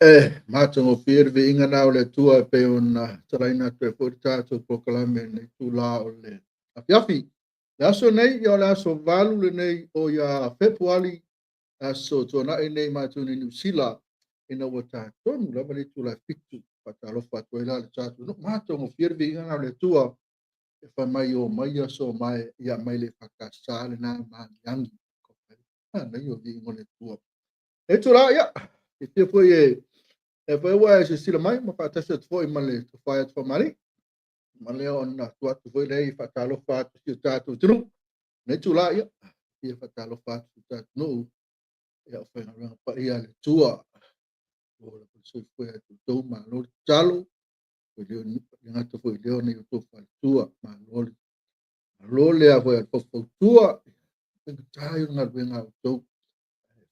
E matagofie le viiga na o le Atua e pei ona talaina atu ai foi le tatou polokalame i lenei itula o le afiafi. Le aso nei, ia o le aso 8 lenei o ia Fepuari, aso tuanai nei matou nei Niu Sila, ina ua tatonu lava le itula e 7. Faatalofa atu ai la le tatou nuu, matagofie le viiga na o le Atua e fai mai o mai aso mai ia mai le fakasa lena magiagi. Manaia o viiga o le Atua. E itula ia, e fia foi e foi ua e silasila mai ma faatasi atu foi ma le tofa ia Famalii. Ma lea ona atu atu foi lea i faatalofa atu si o tatou atunuu. Nei itula ia, fia faatalofa atu si o tatou atunuu. Ia o faigaluega paia a le Atua. O le soifua ia outou, malo le tatalo. Le gata foi i lea o nei outou faletua. Malo le malo le a foi a le faufautua. Faigata ia o le galuega a outou.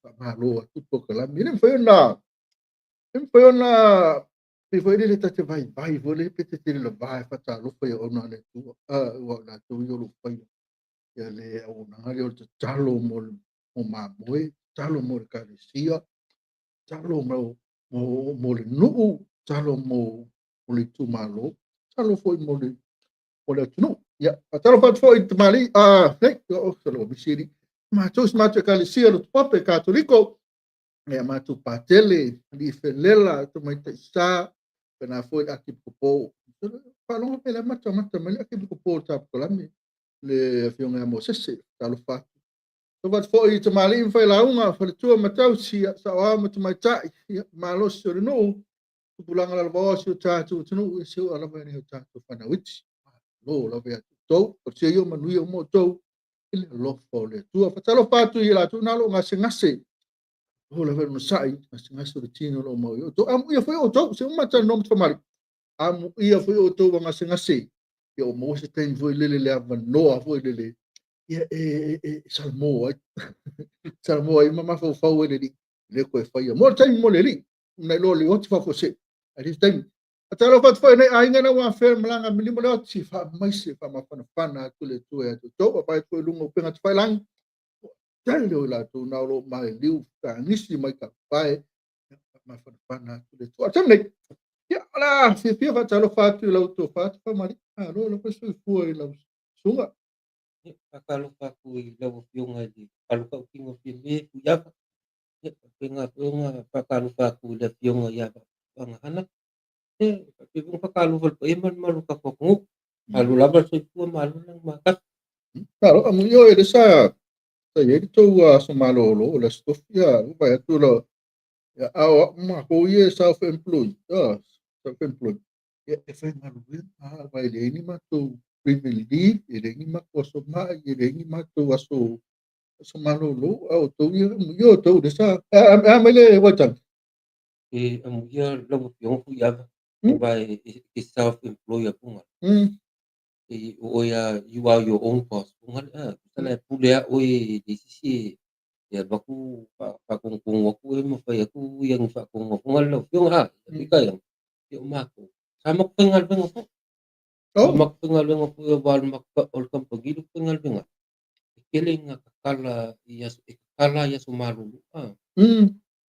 Faamalo atu le polokalame. E le mafai ona e mafai ona pei foi lele ta te vaivai foi lele pe te televava e faatalofa i auauna a le Atua, aua o latou ia o lo o faia ia le auaunaga lea o le tatalo mo mamoe, tatalo mo le ekalesia, tatalo mo le nuu, tatalo mo le itumalo, tatalo foi mo le atunuu. Ia, faatalofa atu foi i tamalii, nei, o, salo misi alii. Matou si matou ekalesia Loto Pape Katoliko, ia matou patele, alii felela, tamaitai sa, pena foi le Akipikopo. Faalogo pe le amata mai le Akipikopo o le Taputapukalame, le afioga ia Mosese, talofa atu. Talofa atu foi i tamalii ma failauga, faletua ma tausi, saoao ma tamaitai, ia, malosi o le nuu, tupulaga lalovaoa si o tatou atunuu, e se ua lava e nei o tatou fanau iti. Malo lava ia outou, talosia ia o manuia uma outou, i le alofa o le Atua. Faatalofa atu i latou na o lo o gasegase, o lava e onosai, gasegase o le tino o lo o mau ai outou. Amuia foi outou, se uma talanoa ma te famalii. Amuia foi outou ua gasegase. Ia ua maua se taimi foi lele le avanoa foi lele, ia e salamo ai. Salamo ai ma mafaufau ai le Alii, le toe faia. Mo le taimi mo le Alii, nai lo le oti faafuasei. Ae le taimi. Faatalofa atu foi i nei aiga na ua afea malaga milima le oti, faamaise, faamafanafana atu le Atua ia te outou. Vaavaai atu foi i luga o upega tafailagi, tele o i latou na o lo o maliliu tagisi mai tafae, faamafanafana atu le Atua. O le taimi nei, ia, o le a fiafia faatalofa atu i lau tofa Tafamalii. Malo lava soifua i lau susuga. Ia, faatalofa atu i lau Afioga i le Alutautino o Fiame Fuiava. Ia, faapena foi ona faatalofa atu i le Afioga ia Faagahana. Ia, faapea foi ona faatalofa i le paia ma le mamalu o le tatou atunuu. Malo lava le soifua, malo le lagi. Malo, amuia oe le sa i ai le tou aso malolo o le Aso Tofi, ia, ua vaai atu la, ia, a o au matou ia e self-employed, self-employed, ia, e faigaluega lava, aua e leai ni matou bereavement leave, e leai ni matou aso mai, e leai ni matou aso malolo, a o outou ia, amuia outou le sa, a mai le Waitani. E amuia lau Afioga Fuiava, aua e self-employed a funga. E o oe a, you are your own boss. Funga le, tusa la e pule a oe e le isi e alu atu faatonutonu atu e ma fai atu ia ni faatonuga funga le lau Afioga a. Peitai ane, ia o matou, sa matou faigaluega foi. Sa matou faigaluega foi aua o le kamupani lea ou te faigaluega ai. E tele ina tatala i aso, e tatala i aso malolo.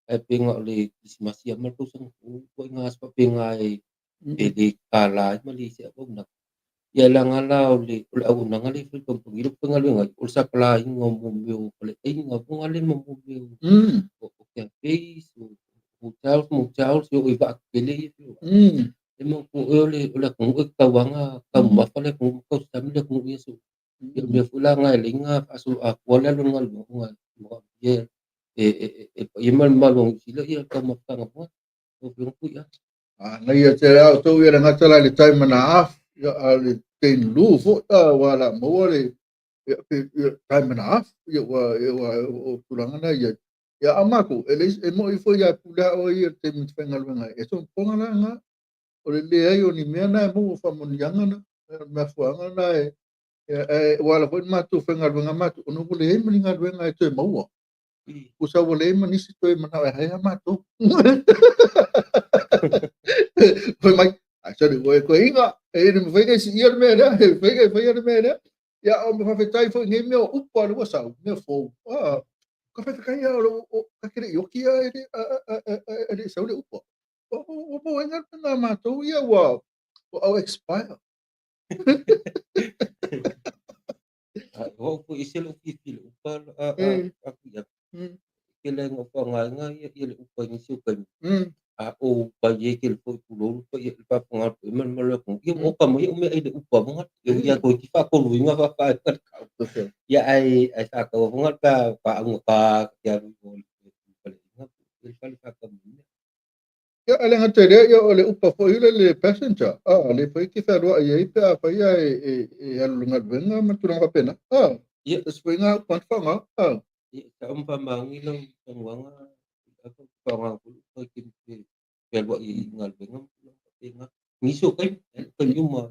Ae pei na o le Kerisimasi lava ma le tausaga fou, ituaiga aso faapena e le tatala ai ma leai se auaunaga. Ia leaga la o le auaunaga lea e fai i le kamupani lea ou te faigaluega ai, o le sapalāina o mea o faleaiga foi lea ma mea o cafes, o hotels, motels, e oo i vaa tetele ia e feoai. E manatua oe o le atunuu e tatau lava ona taumamafa le atunuu ma tausami le atunuu i aso uma. Ia o mea foi la na e ala ai ona faasoloatoa le alu o le galuega ona e manaomia e paia ma le mamalu o Niu Sila ia taumafataga foi. Lau Afioga Tui'a. Manaia tele a outou ia le gata la i le time and a half, ia, a o le ten lu foi, aua o le a maua le ia, ia, time and a half, ia, ua, ia, ua, o tulaga na i ai. Ia, a o matou, e leai, e moni foi ia pule lava oe ia i le taimi e te faigaluega ai. E sopoga la lena, o le leai o ni mea na e maua faamanuiaga na, o le mafuaaga na e, ua ala foi le matou faigaluega matou, ona ua leai ma ni galuega e toe maua. Tusa ua leai ma nisi toe manao e hire matou. Fai mai, ai sorry, ua e toe iga, e le mafai ona e siia le mea lea, e mafai ona e faia le mea lea. Ia, o me faafetai foi i nei mea o upa lea ua sau, mea fou. Ka faafetai lava o ta te le i oti lava e le i sau le upa. Ua maua ai galuega a matou ia ua au expire. O au foi ese lou fiafia i le upa a Tui'a. Tele lava ina ou faaaogaina ia le upa i nisi o taimi. A ou pai ai tele foi tulou le paia le faafofoga a le paia ma le mamalu o le atunuu, ia ua oka mai au meaai i le upa foi lea. Ia toeitiiti faatoluina faafaaina le tau. Ia ae faatau foi pe a augata ta te alu i o i le faleaiga po o le fale faatau mai mea. Ia, a le gata i lea, ia, o le upa foi lea le passenger, lea foi e te fealuai ai pe a fai e alu i le galuega ma tulaga faapena. Ia. Tasi foi lena upa na faaaoga. Ia, sao ma faamaoni lau saunoaga, faaaoga foi le upa i taimi e fealuai ai i galuega ma tulaga faapena. Nisi o taimi, ae le o taimi uma.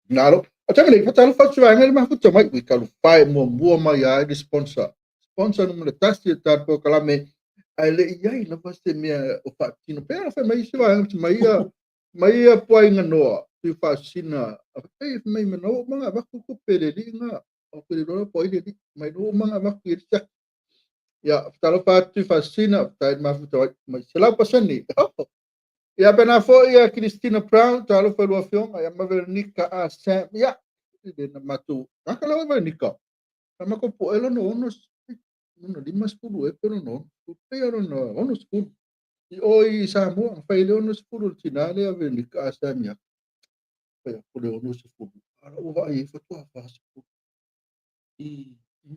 Malo. O taimi nei, faatalofa atu vaega i le mafuta mai, ui talofa e muamua mai ai le sponsor. Sponsor numera 1 o le tatou polokalame, ae le i ai lava se mea o faatino. Pe a fai mai isi vaega mai ia, mai ia Puaiga Noa, Tuifaasisina, e fai mai mana o manga avatu tupe le alii na, o te le iloa po o ai le alii, mai no manga avatu i le siaki. Ia, faatalofa atu Tuifaasisina, faafetai le mafuta mai 100%. Ia, pena foi ia Christina Brown, talofa i lua afioga, ia ma Veronica A. Sam, ia, le na matou, gata lava Veronica, na matou po'e lona ono, lona 50 e pe lona ono, pe ia lona 60. I o i Samoa, na fai le 60 le tina lea Veronica A. Sam ia. Fai atu le 60. Ala ua vaai ai faatoa 40.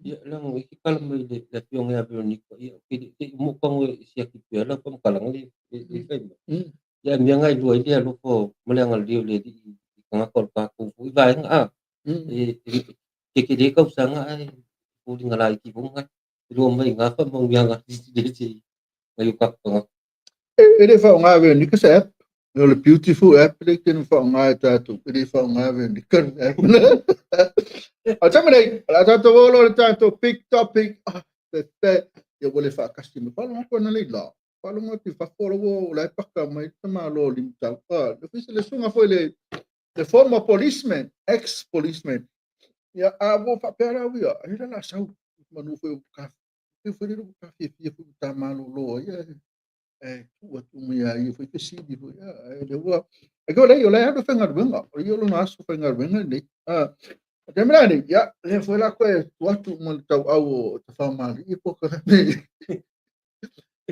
Ia, leaga o ke kala mai le afioga ia Veronica, ia, ke te i mo tago e siaki pea lau faamatalaga le e fai mai. Ia, mea na e lua ai le alofa ma le agalelei o le Alii i tagata o le tatou foi vaega a. E tetele tausaga ae foliga laiti foi na e lua mai ngā faamanuiaga le se nai o tatou tagata. E le faaaoga e Veronica se app. O le beautiful app le ke no whaonga e tātou, e le whaonga ve ni kar app. A tama nei, la tātou olo le tātou big topic, ah, te te, ia ua le whaakasi me whalonga koe na nei la. Whalonga te whafo lo o lai paka mai te malo limtau. Ah, le fisa le sunga foi le, le former policeman, ex-policeman. Ia, a wo whapea rau ia, ai la la sau, manu foi o ka, foi le ka fia fia foi ta malo lo ia. E tu atu mai ai ia foi fesili foi e le ua e ko le o le alu faigaluega o ia lona aso faigaluega nei a te mea nei ia le foi la koe tu atu ma le tauau o Tafaomalii po ka nei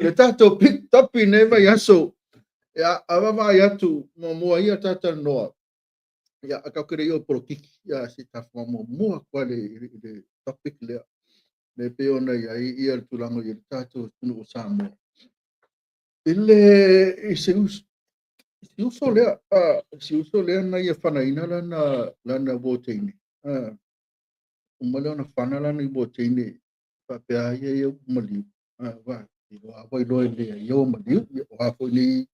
le tatou big topic nei vai aso ia avavaai atu muamua ia tatalanoa ia a kau kere ia polokiki ia se tafa muamua kwa le topic lea le pe ona ia ia le tulaga i le tatou atunuu o Samoa ile i se uso lea se uso lea na ia fanaina lana lana voteine uma lea ona fana lana i voteine faapea ia ia maliu wa i loa wa iloa le ia o maliu ia o a foi nei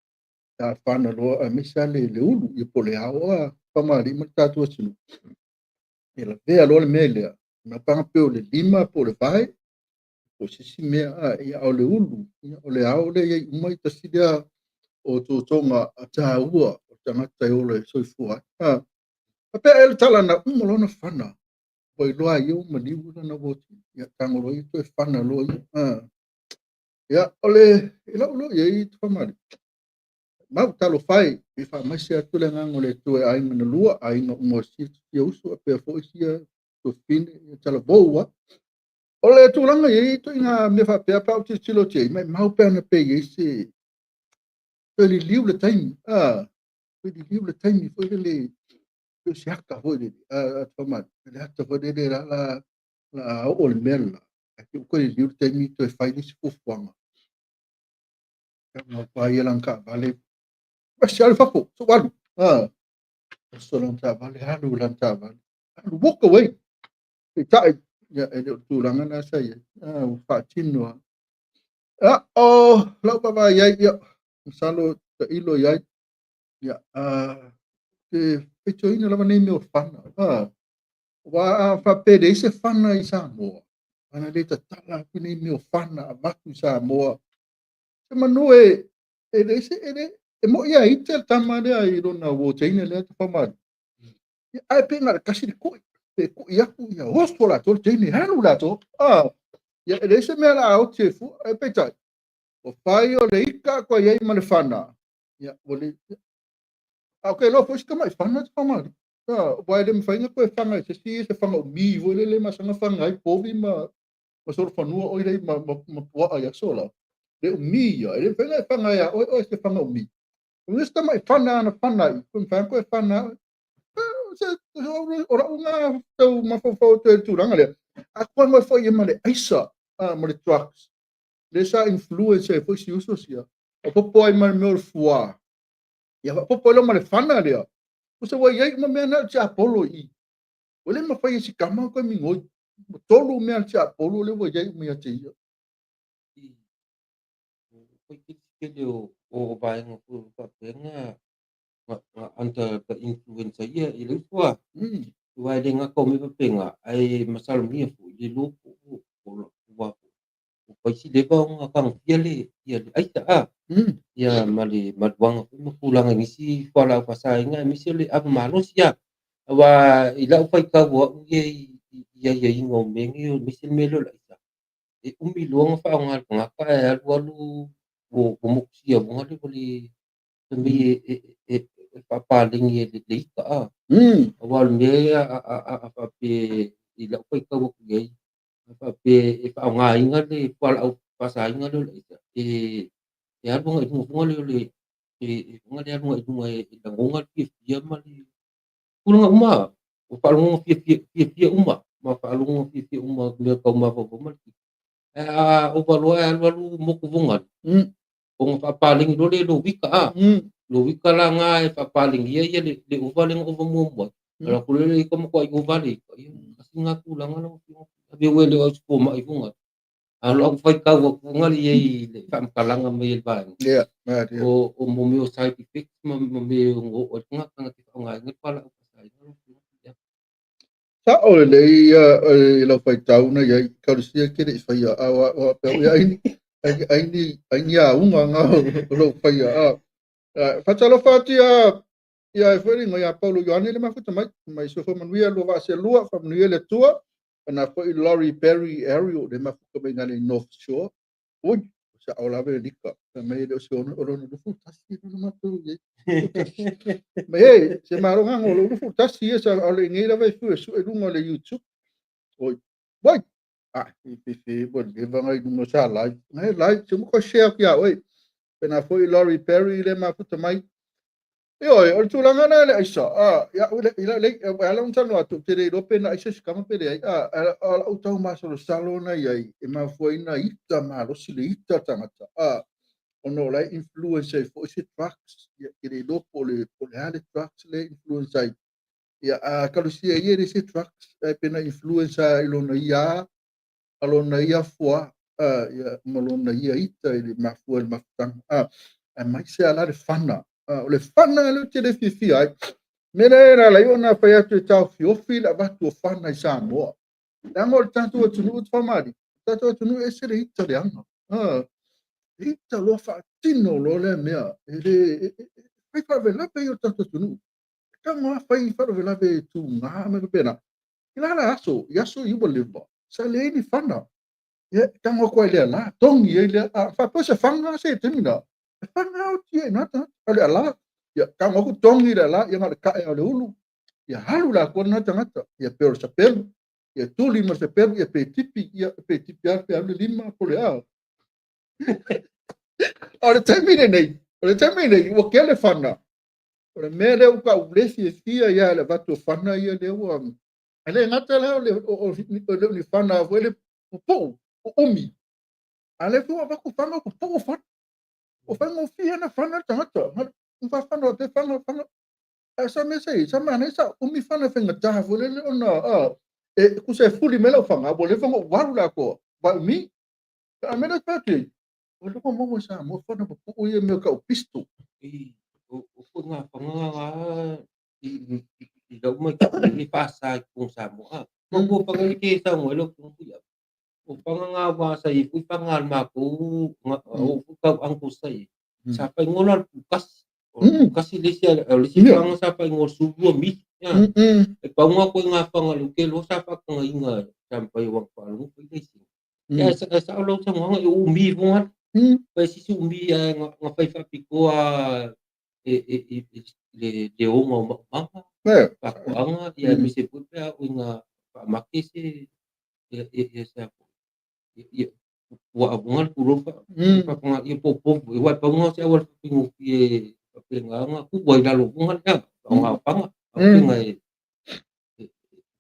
ta fana loa a misa le le ulu ia po le ao a famali ma tatou atunuu e lavea loa le mea lea na panga pe o le lima po o le vae o sisi mea ia o le ulu ia o le ao le ia uma i tasi lea o totoga a tāua o tagata e ola e soifua ai. Faapea e le tala na uma lona fana ua iloa ai ia ua maliu lana voti ia tago loa ia toe fana loa ia. Ia o le i lau loa iai Tafaomalii mau talofai i faamaise atu le agaga o le Atua e aiga na lua aiga uma o sia uso a pea foi sia tuafafine ia talavou a. O le tulaga iai ituaiga mea faapea pe a ou tilotilo atu i ai, maimau pe ana pe iai se toe liliu le taimi. Toe liliu le taimi foi lele pe o se ata foi lele a Tafaomalii. Le ata foi lele la la la oo le mea lela. Ae te ua toe liliu le taimi toe fai le isi fuafuaga. Ia pa ia lana taavale. Basi alu i fafo, so alu. Oso lana taavale, alu lana taavale. Alu walk away. Peitai, ia e le o le tulaga na sa iai. Ua faatino lava. Ia, o lau vaavaai ai, ia, masalo tailo iai. Ia, te faitioina lava nei mea o fana. Ua a faapea leai se fana i Samoa. Ana le tatala atu nei mea o fana avatu i Samoa. Se manu e leai se e le e moi a ite le tama lea i lona voteine lea Tafaomalii. Ia, ae pe na o le tasi le kui. Pe kui atu ia oso latou le teine, alu latou. Ia e leai se mea la a oti ai fua. Ae peitai, ua fai o le ika koa iai ma le fana. Ia, ua le... A o ke iloa foi si tamai fana Tafaomalii. Ua e le mafai ona toe fana e se isi se fana umi foi lele masana fana ai povi ma solofanua oi lei ma puaa i aso la. Le umi ia, e le mafai ona e fana ia oe oe se fana umi. O se tamai fana ana fana i, koe mafai ona toe fana. Se o lau ngā tau mafaufau atu ai i le tulaga lea. A koe moe foi ia ma le aisa ma le drugs. Le sa influence ai foi si uso sia. O popo ai ma le mea o le fuā. Ia faapopo ai loa ma le fana lea. O se ua iai uma mea na o le tiapolo i i. Ua le mafai e si tama koe migoi. Ua tolu mea a le tiapolo lea ua iai uma ia te ia. Foi tele o vaega foi o faapea nga under the influence ia i le uso a. Aua e le gata o mea faapena, ae masalomia foi le iloa po o ua faisi leva ona tagofia le ia le aisa a. Ia ma le maluaga foi ma tulaga i nisi fualaau faasaina aemaise o le ava malosi a. Aua i lau faitau o au ia i aiaiga o mea nei aemaise le mea lea o le aisa. E umi loa ona faaaoga le tagata ae alu alu ua motusia foga le ua le fai e faapaleni e le ika a. Aua o le mea a faapea i lau faitau atu i ai, a faapea e faaaogaina le fualaau faasaina lea o le aisa, e alu agai i luga foga lea o le foga le alu agai i luga e lagona le fiafia ma le tulaga uma, o faalogona fiafia uma, ma faalogona fiafia uma mea tau mafaufau ma le tino. Ae a ova loa e alu alu motu foga le, ona faapaleni loa lea i lou ika a. Lou ika la na e faapalenia ia le ova lea na ova muamua ai. Alu atu loa le ika matuai ova le ika. Ia, kasi na tulaga lau afioga. Ave ua le o au se fomai foga. A o lau faitau atu ngale i ai le faamatalaga mai e le vaega. Ia, malie. O mo mea o side effects ma mea o o le tagata na te faaaogaina le fualaau faasaina lau Afioga. Ia. Sa'o lelei ia i lau faitau na i ai kausia ke le i faia a o pe ia ai ni auga nga o lou faia a. Faatalofa atu ia e foi ia Paulo Ioane le mafuta mai mai soifua manuia lua vaa selua, faamanuia le Atua. Na foi Laurie Berry Ariel le mafuta mai ngale North Shore. Ui, sa o lava le lika mai le o se ono o lona 21 lona matou i ai. Mai e se malo nga lo 21 ia sa o le ngai lava e fu e su e lunga o le YouTube. Oi, wai. Ah, i pe fe bo le vanga i lunga sa live. Ngai live se mo ko share ki a oi. Pe na foi Laurie Perry le mafuta mai. E oi, o le tulaga na le aisa. Ah, ia le ila le ala un tano atu te le lope na aisa sikama pe le ai. Ah, ala u tau masalo salo na iai e mafua ina ita malosi le ita tangata. Ah, ona o la influence ai foi se drugs. Ia ke le lopo le ale drugs le influence ai. Ia a kalusia ia le se drugs ai pena influence ai lona ia alona ia fua ia ma lona ia ita i le mafua le mafutanga. Ah, a mai se ala le fana. O le fana le te le fiafia ai. Me le la lai ona fai atu e tau fiofi la vatu o fana i Samoa. Leaga o le tatou atunuu te whamari. Tatou atunuu e se le ita le anga. Ita loa faatino loa lea mea. E le fai faalavelave ia o le tatou atunuu. Tago a fai faalavelave e tugā ma faapena. I la la aso, i aso i ua leva, sa leai ni fana. Ia, tago atu ai lea la, togi ai lea, a faapea se fana se taimi na. E fana o tia i nā tagata, o le ala. Ia, tago atu togi le ala, ia na o le kae o le ulu. Ia halu la koa na tagata. Ia pe o le sapelu. Ia tuli ma le sapelu, ia pe tipi, ia pe tipi a pe alu le lima po le a. O le taimi lenei, o le taimi lenei, ua kele fana. O le mea lea ua kau le fiafia ia le avatu o fana ia lea ua. E le gata la o le o le ni fana foi le pupuu, umi. A le foi avatu fana, pupuu fana. O faigofie na fana le tagata. Ma fana te fana fana. A sa mea sa i, sa mana sa umi fana faigata foi lele ona e kusa e fuli mai lau fanga, ua leva ona ou alu la koa. Vai umi. A mea lea patu ai. O le maua sa mo fana pupuu ia mea kau pistol. I o o foi ngā whanga ngā i lau mai ka i whāsa i kong Samoa. Mo ko whanga i ke sa ngoi lo kong puia. O whanga ngā wā sa i fui whanga al mākou nga o fu kau angko sa i. Sa whai ngola al pukasi. O pukasi le si o le si whanga sa whai ngol sulua mi. Ya. E paunga koe ngā whanga lo ke lo sa whakanga inga sa mpai wang whalungu whai le si. Ya sa sa o lau sa nganga e umi fonga. Pai sisi umi a nga whai whapikoa e le onga o maumanga, whakoanga, ia me se pui pea o ngā whaamake se e sa ia ua avunga le puro whakanga ia po po e wai paunga o se awal whapingu fi e whapenga nga ku wai lalo bunga lea o ngā whanga whapenga e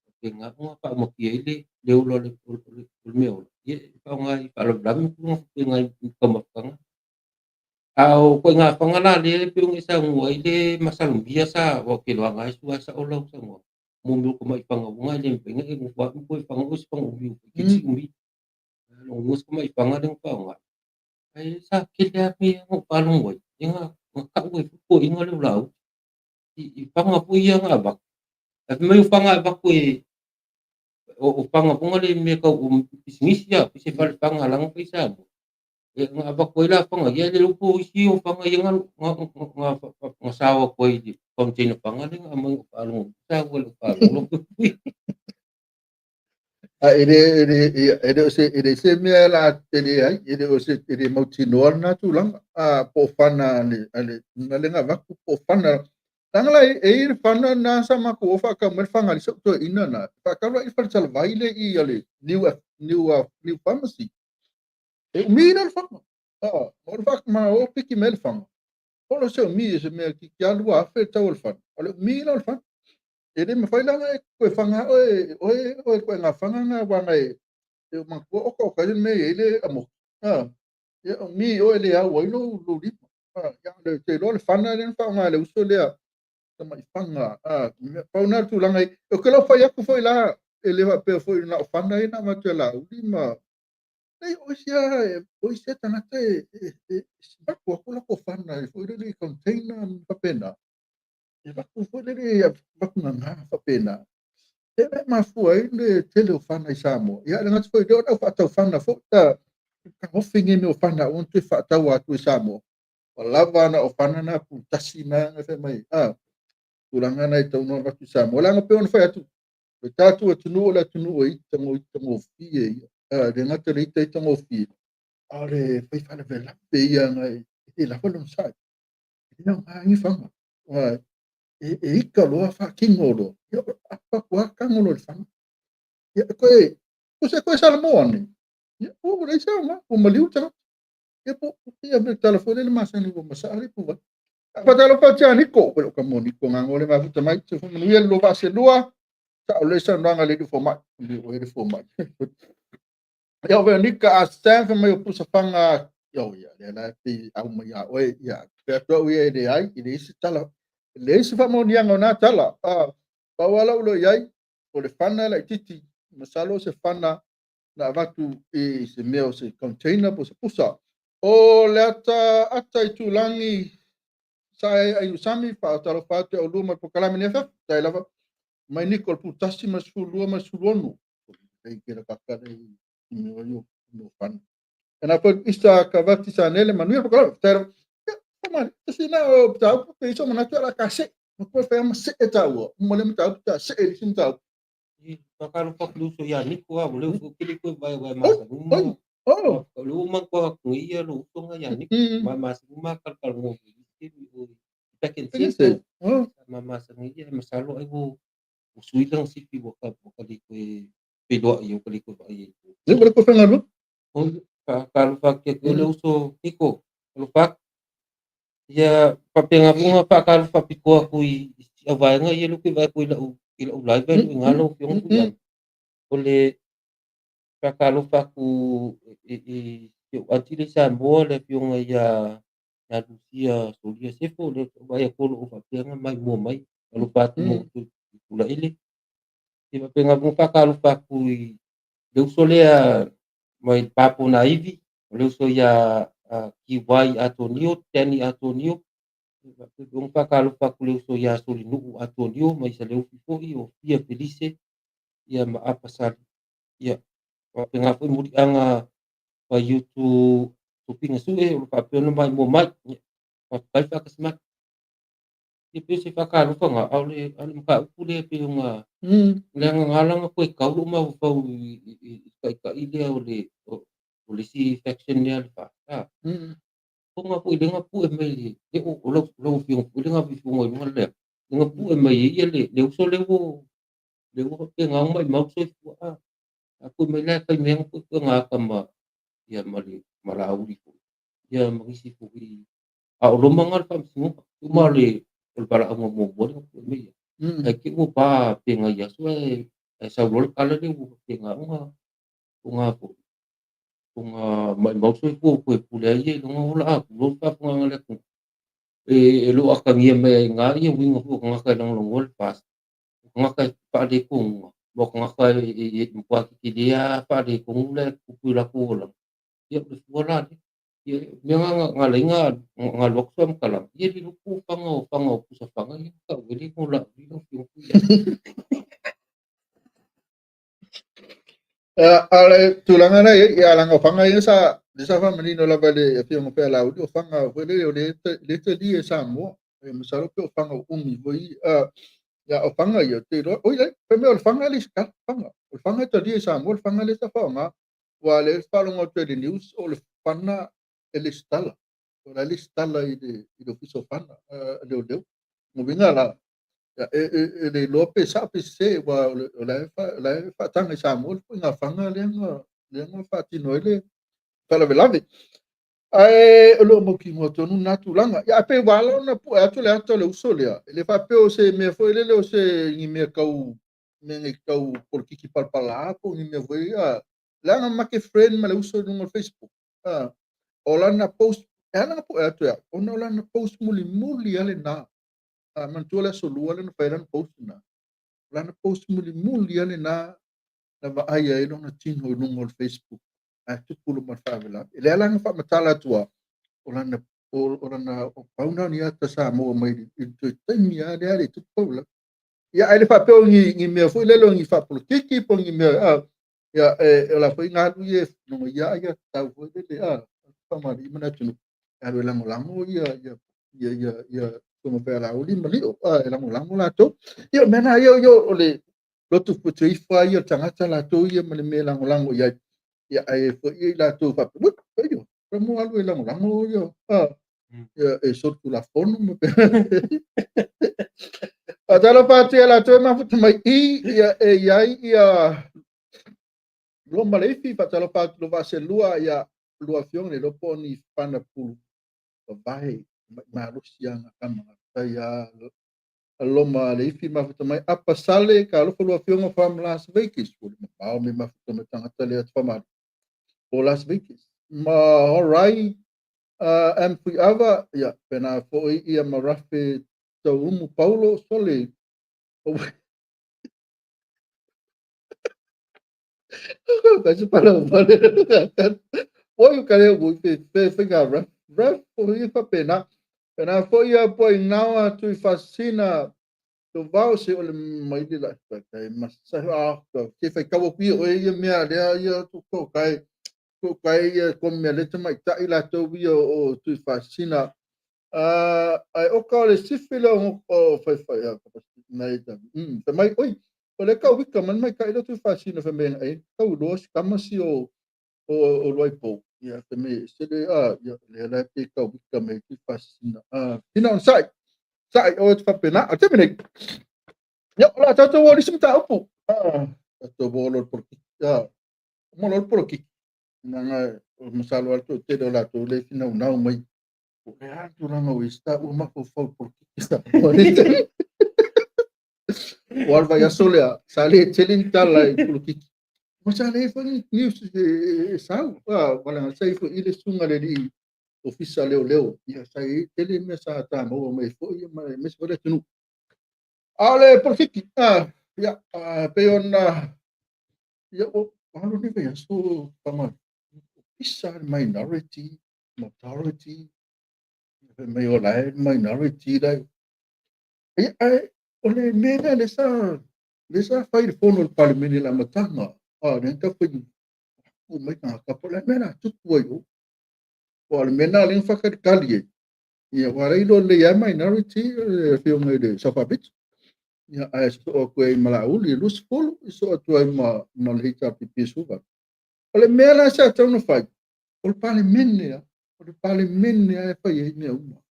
whapenga nga whaamaki ai le ola le mea ola. Ia whaonga i whaalavelave ku ngā whapenga i kamafanga. A o koe ngā whanga la le pe unge sa ngua i le masalumia sa wa ke loa ngai sua sa ola sa ngua. Mo mi ko mai whanga unga le mpenga e ngua ko whanga o se whanga umi ke ti umi. Lo ngua ko mai whanga le whanga. Ai sa ke le a me ngo palong wai. Inga nga ka ue ko inga le lau. I whanga pu ia ngā bak. A mai whanga bak ko e o whanga punga le me ka o pisingisi ia se whale whanga langa pa isa mo. E ngā bak ko ila whanga ia le lupo isi o whanga ia ngā ngā ngā sawa ko i container whanga le ngā mai palong. Sa ko le palong lo. A e le o se e le se mea la e le ai e le o se e le mautinoa na tulaga a po fana ale na le vaku po fana. Tanga la e i le fana na sa ma ko fa ka mo fanga le so to ina na. Fa ka la i fa tsal vai le i ale new pharmacy. E umi na le fanga. Ah, mo le fa ma o piki me le fanga. O lo se umi se mea ki ki alu a fe tau le fana. O le umi na le fana. E le mawhai langa e koe whanga oe koe ngā whanga ngā wanga e e ma kua oka o kai me e le amo. Ah, ia o mi o e le au ai lo lo lima. Ah, ia le te lo le whana le whanga le uso lea. Ta mai whanga. Ah, pau nā tūlanga i. O ke lau whai aku foi la e le wha pea foi na o whana e na matua la uli ma. Leai, o isi lava tagata e avatu atu latou fana e foi lele i container ma faapena. E avatu foi lele, avatu gaga faapena. E le mafua ai le tele o fana i Samoa. Ia, le gata foi i lea o le au faatau fana foi, ta tagofi nei mea o fana aua ne i toe faatau atu i Samoa. Ua lava na o fana na putasi na fai mai, tulaga na e tatau ona avatu i Samoa. Leaga pei ona fai atu, o le tatou atunuu o le atunuu e itagofie ia. Le gata le ita itagofie, a o le fai faalavelave ia na e le lava lona sai. E le aoga ni fana. E ita loa faatino loa, ia apa atu lava tago loa i le fana. Ia, koe, o se koe Samoa nei. Ia, ua leai se aoga, ua maliu le tagata. Ia, po, ia, me tala foi lele masani ua masaa le ipuvai. Faatalofa atu ia Niko, o ka mo Niko ngā le mafuta mai, se manuia le lua vaaselua, sa o le saunoaga le fomai, o le fomai. Ia, o Veronica a Sam fa mai o pusa fanga, ia, ia, le la pe au mai ia oe, ia, pe atu au ia e le ai, i le isi tala, le isi faamaoniaga o nā tala, pau ala ulo iai, o le fana la titi, masalo se fana na avatu i se mea o se container po se pusa. O le ata ata i tūlangi sa e ai usami, whaatalofa atu au lua mai pokalame ni FF, tai lava, mai Niko le putasi ma 12 ma 16. Ei kera kakare i mea yo no fana. Ana po isa kavati sa nele manuia pokalame, tai lava, ia, whamani, tasi na o tau, pe iso manatu ala ka se, ma koe whea ma se e taua, mo le matau ta se e lisi matau. I whakaro whakaluso ia Niko a, mo leo kili koe vai vai masa numa. Oi, oh. O leo man koa kui ia lo usonga ia Niko. Ma masa numa kalkal ngo back in Say. Oh. Ma masa ngi ia masalo ai wo suilang sifi wo ka wo kali koe peloa ia kali koe vai. Le ko whenga lu? O whakaro whakia koe le uso Niko. Alo whak. Ia papenga bunga whakaro whapikoa kui a vaenga ia luke vai kui lau i lau live ai ngalo fiong ku ia. O le whakaro whaku i ati le Samoa le fionga ia ia Lucia Solia Sefo le vai ko lo whapenga mai mua mai alo patu mo tu tula ile. I papenga bunga whakaro whaku i le uso lea mai papo na ivi o le uso ia Kiwai Antonio, Danny Antonio. Bunga whakaro whaku le uso ia Solinu'u Antonio mai sa leo fifoi o Fia Felice ia ma Apasali. Ia papenga foi muri anga pa YouTube tupinga sue o papena mai mo mai pa kai whakasmak. Ia pe se whakarofa au le maka upu le pe nga le nga ngalanga koe kaulu ma fau i kai kai le o le o le si faction le le fa. Ko nga pu le nga pu e mai le o lo lo fi o le nga fi ngo nga le nga pu e mai ia le uso le wo le wo pe nga mai mau so fu a aku mai la kai me nga pu nga ka ma ia ma le malauri fu ia ma isi fu i a o lo manga le fa singo ma le o le pala mo mo mo pu me ia ai ke wo pa pe nga ia so e sa lo kala le wo pe nga nga nga fu nga mai mau so fu ko pu le ia lo nga la ku lo fa fu nga le ku e lo akangia me nga ia winga fu nga ka lang lo ngol pas nga ka pa le ku mo nga ka e kwa ki dia pa le ku le ku ku la ku la ia le fu la ia me nga nga le nga nga lo so kala ia li ku fanga o fanga o pusa fanga ia ka weli ku la li lo fi ku ia. Ale tulaga na ia langa o fanga ia sa le sa faamanino lava le afioga pea Lauli o fanga foi lele o le talia e Samoa. E masalo pe o fanga o umi foi ia o fanga ia te iloa oi lai fai mea o le fanga le isikala fanga. O le fanga e talia e Samoa le fanga le sa faaaoga ua le faalogo atu ai le news o le fana e le sitala. O la le sitala i le ofisa o fana leoleo. Moviga la e le iloa pe sa pe se ua o la e faataga i Samoa le fuiga fanga lea na faatino ai le faalavelave. Ae o loo mautinoa tonu na tulaga. Ia ae pe ua ala ona pu'e atu le ata o le uso lea. E le faapea o se mea foi lele o se ni mea tau mea nei tau polokiki palapalā po o ni mea foi ia. Leaga make friend ma le uso i luga o le Facebook. O lana post e ala na pu'e atu ia ona o lana post mulimuli a lenā. Manatua le aso lua le na fai lana post na. O lana post mulimuli a lenā na vaai ai lona tino i luga o le Facebook. Ae tupu luma o le faalavelave. E lea la na faamatala atu a, o lana o lana o pau na o ni ata sa maua mai i le toe taimi lava lea le tupu faalavelave. Ia ae le faapea o ni mea foi lele o ni faapolokiki po o ni mea a, ia e o la foi na alu ia no ia ia tau foi lele a faamalii ma le atunuu. E alu e lagolago ia ia ia ia ia Susuga Fealauli ma Lio, a e lagolago latou. Ia o mea na ia ia o le lotu putuifa ia o le tagata latou ia ma le mea e lagolago i ai. Ia ae foi i latou faapea, ui, oi, o mo alu e lagolago ia, a, ia e solitulafono ma Faatalofa atu ia latou e mafuta mai i, ia e i ai ia Loma Leifi, faatalofa atu lo Vaaselua, ia lua afioga le iloa po o ni fana pulu vavae mai malosi aga kama tai a Loma Leifi mafuta mai Apa Sale ka alofa lua afioga from Las Vegas. Ua le mamao me mafuta mai tagata lea whamari o Las Vegas. Ma all right, M Fuiava, ia pena foi ia Marafe Tauumu Paulo Sole. Ka se pala vale. Oi ka le ui fe fe fe ga ref ref o ia fa pena. Pena foi ia po i nawa tu i fasina to vau se o le mai le la ka kai masa a ka ke fai kawa pi o ia mea lea ia tu ko kai ko kai ia ko mea le tamai tai la to ia o tu i fasina. Ai o ka le sifi le o fai fai a ka nei ta. Te mai oi o le ka wika man mai ka ilo tu fasina fa me ai ka lo si kama si o o loi po. Ia te me se le a ia le la pe ka wika me tu fasina. Ina on sai. Sai o te fa pena. O te mene. Ia la ta to o lisi ta upu. Ta to bo lo por ki. Mo lo por ki. Na nga o masalo alto te lo la to le fina nau mai. O le a tulaga o ista ua mafaufau i polokiki sa. O al vai aso lea, sa le tele ni tala i polokiki. Ma sa le foi ni news e sau. Wala sa i foi i le sunga le li ofisa leo leo. Ia sa i tele mea sa tā maua mai foi ma me se wale tunu. A le polokiki, ia, pe ona, ia o, alo ni vai aso pama, isa minority, majority, mai o lai minority lai. Ia, ai, o le mea lea le sa fai le fono o le Palemene le amataga. Le ta fai o mai ka po le mea la tupu ai o. O le mea na le whakalikali e. Ia, wa rei lo le ia minority le afioga i le Safabit. Ia, ai so o koe i Malauli, i Lusifulu, i so atu ai ma le HRPP suva. O le mea la sa tau na fai, o le Palemene a, o le Palemene a e fai ai mea uma.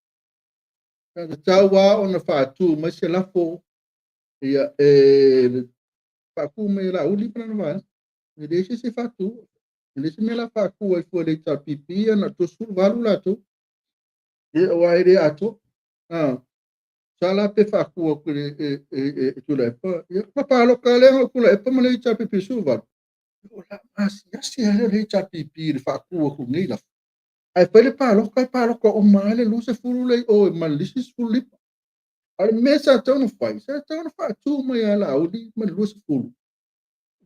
Ka tau a ona whaatu mai se lafo, ia, e whaaku mai la uli pa na vae. E le se se whaatu. E le se mea la whaaku ai fua le HRPP, ana tosu valu la tu. E o ai le ato. Sa la pe whaaku aku e tula epa. Ia, ma pāloka le ngau kula epa ma le HRPP su valu. O la masi, asi ale le HRPP le whaaku aku nei la. Ai fai le pāloka, ai pāloka o maale luse fulu lei o e malisi fulu lipa. A le mea sa tau na fai, sa tau na whaatu mai a la auli ma le luse fulu.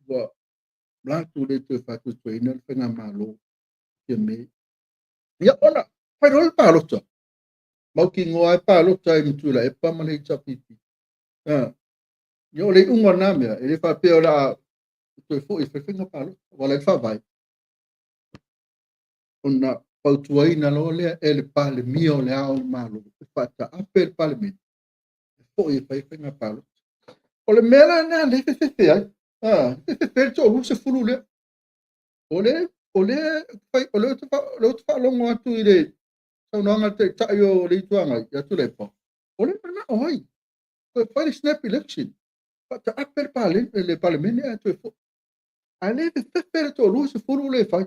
Ua lātou le toe whaatu tuaina le whainga malo. Ia me. Ia ona, fai roa le pālota. Mau ki ngoa e pālota i mtula e pa ma le HRPP. Ia o le unga nā mea, e le whapea o la toe fo i whaiwhainga pālota. Wala i whawai. Ona pautuaina loa lea e le Palemia o le ao o le Malo. E whaata ape le Palemene. E fo i whaiwhainga pālota. O le mea la nā le fefefe ai. Fefefe le tō luse fulu lea. O le, o le, o le, o le whaalongo atu i le saunoaga te tai o le ituanga i atu le pa. O le mana o ai. Ko fai le snap election. Whaata ape le Palemene, le Palemene a toe fo. A le fefefe le tō luse fulu le fai.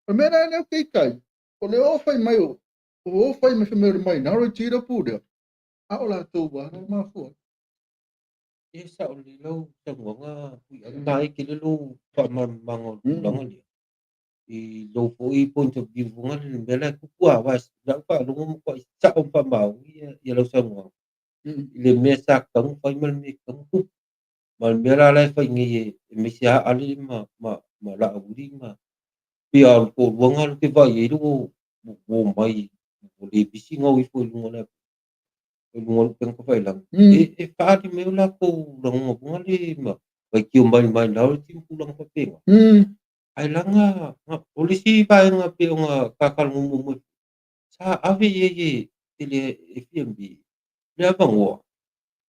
O mea nā neo kei kai. O le o fai mai o, o fai mai mai o le minority la pūrea. A o la tō wā rā mafua. E sa o le lau tanguanga hui a nā e ke le lou whaamamanga o tulaga lea. I lou foi point of view fonga le mea la kuku a wa la whaalongo mo kwa i sa o whamau ia lau saunoaga. I le mea sa tangu whai ma le mea tangu kupu. Ma le mea la la e whai ngi e mesi a ale ma la auri ma Pei a o le toalua lena ou te vaai i ai ua omai ua le misi ona o ifo i luga o le i luga o le upega tafailagi, e faaali mai o latou lagona foi lea ma faitio mai le minority ma tulaga faapena. Ae laga o le isi vaega pei ona ta talanoa muamua, sa ave i ai e le Fiame le avanoa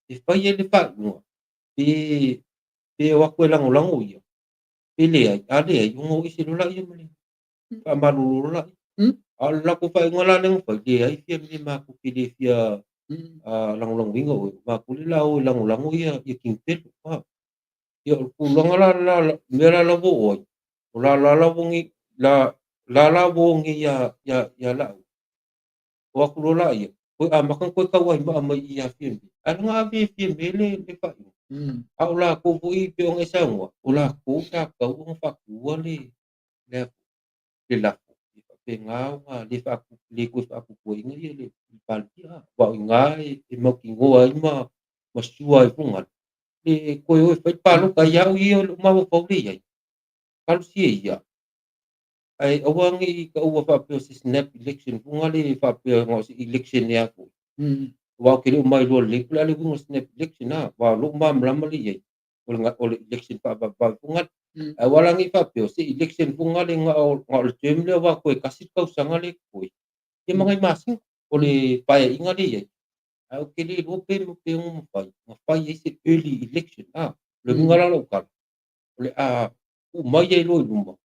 e fai ai le faaiuga pe o atu e lagolago ia pe leai. A leai, ona o ese loa laia ma le faamalolo laia. A o le latou faaiuga la lea na fai, leai Fiame, matou te le fia lagolagoina oe, matou le la o e lagolago ia King Pelo. Ia o le tulaga la mea la ua oo ai, o la la la la la ua o nei ia lau o atu loa laia, toe amata ona toe tauaimaa mai ia Fiame. Ae laga ave e Fiame le faaiuga. A o latou foi pei ona e saunoa, o latou sa tatau ona faatuina le lafo e faapena ona le toe faatutuaina ia le Palemia. Aua o i ina e mautinoa ai ma sure ai foi le toe o e fai le palota. Ia au ia lou mafaufau lea i ai, talosia ia, ae aua ne i taua faapea o se snap election foi lea faapea na o se election e a foi. Aua ou te le o mailoa lelei po o le a le uiga o le snap election, aua o lou malamalama lea i ai, o le election faavavevave foi lea. Ae aua la ne i faapea o se election foi lea na o le term lea aua toe tasi le tausaga lea e totoe, ia ma nai masina o le paeaiga lea i ai. Ae ou te le iloa pe ono mafai ona fai ai se early election. O le uiga la o lau tala, o le a tuu mai ai loa i luma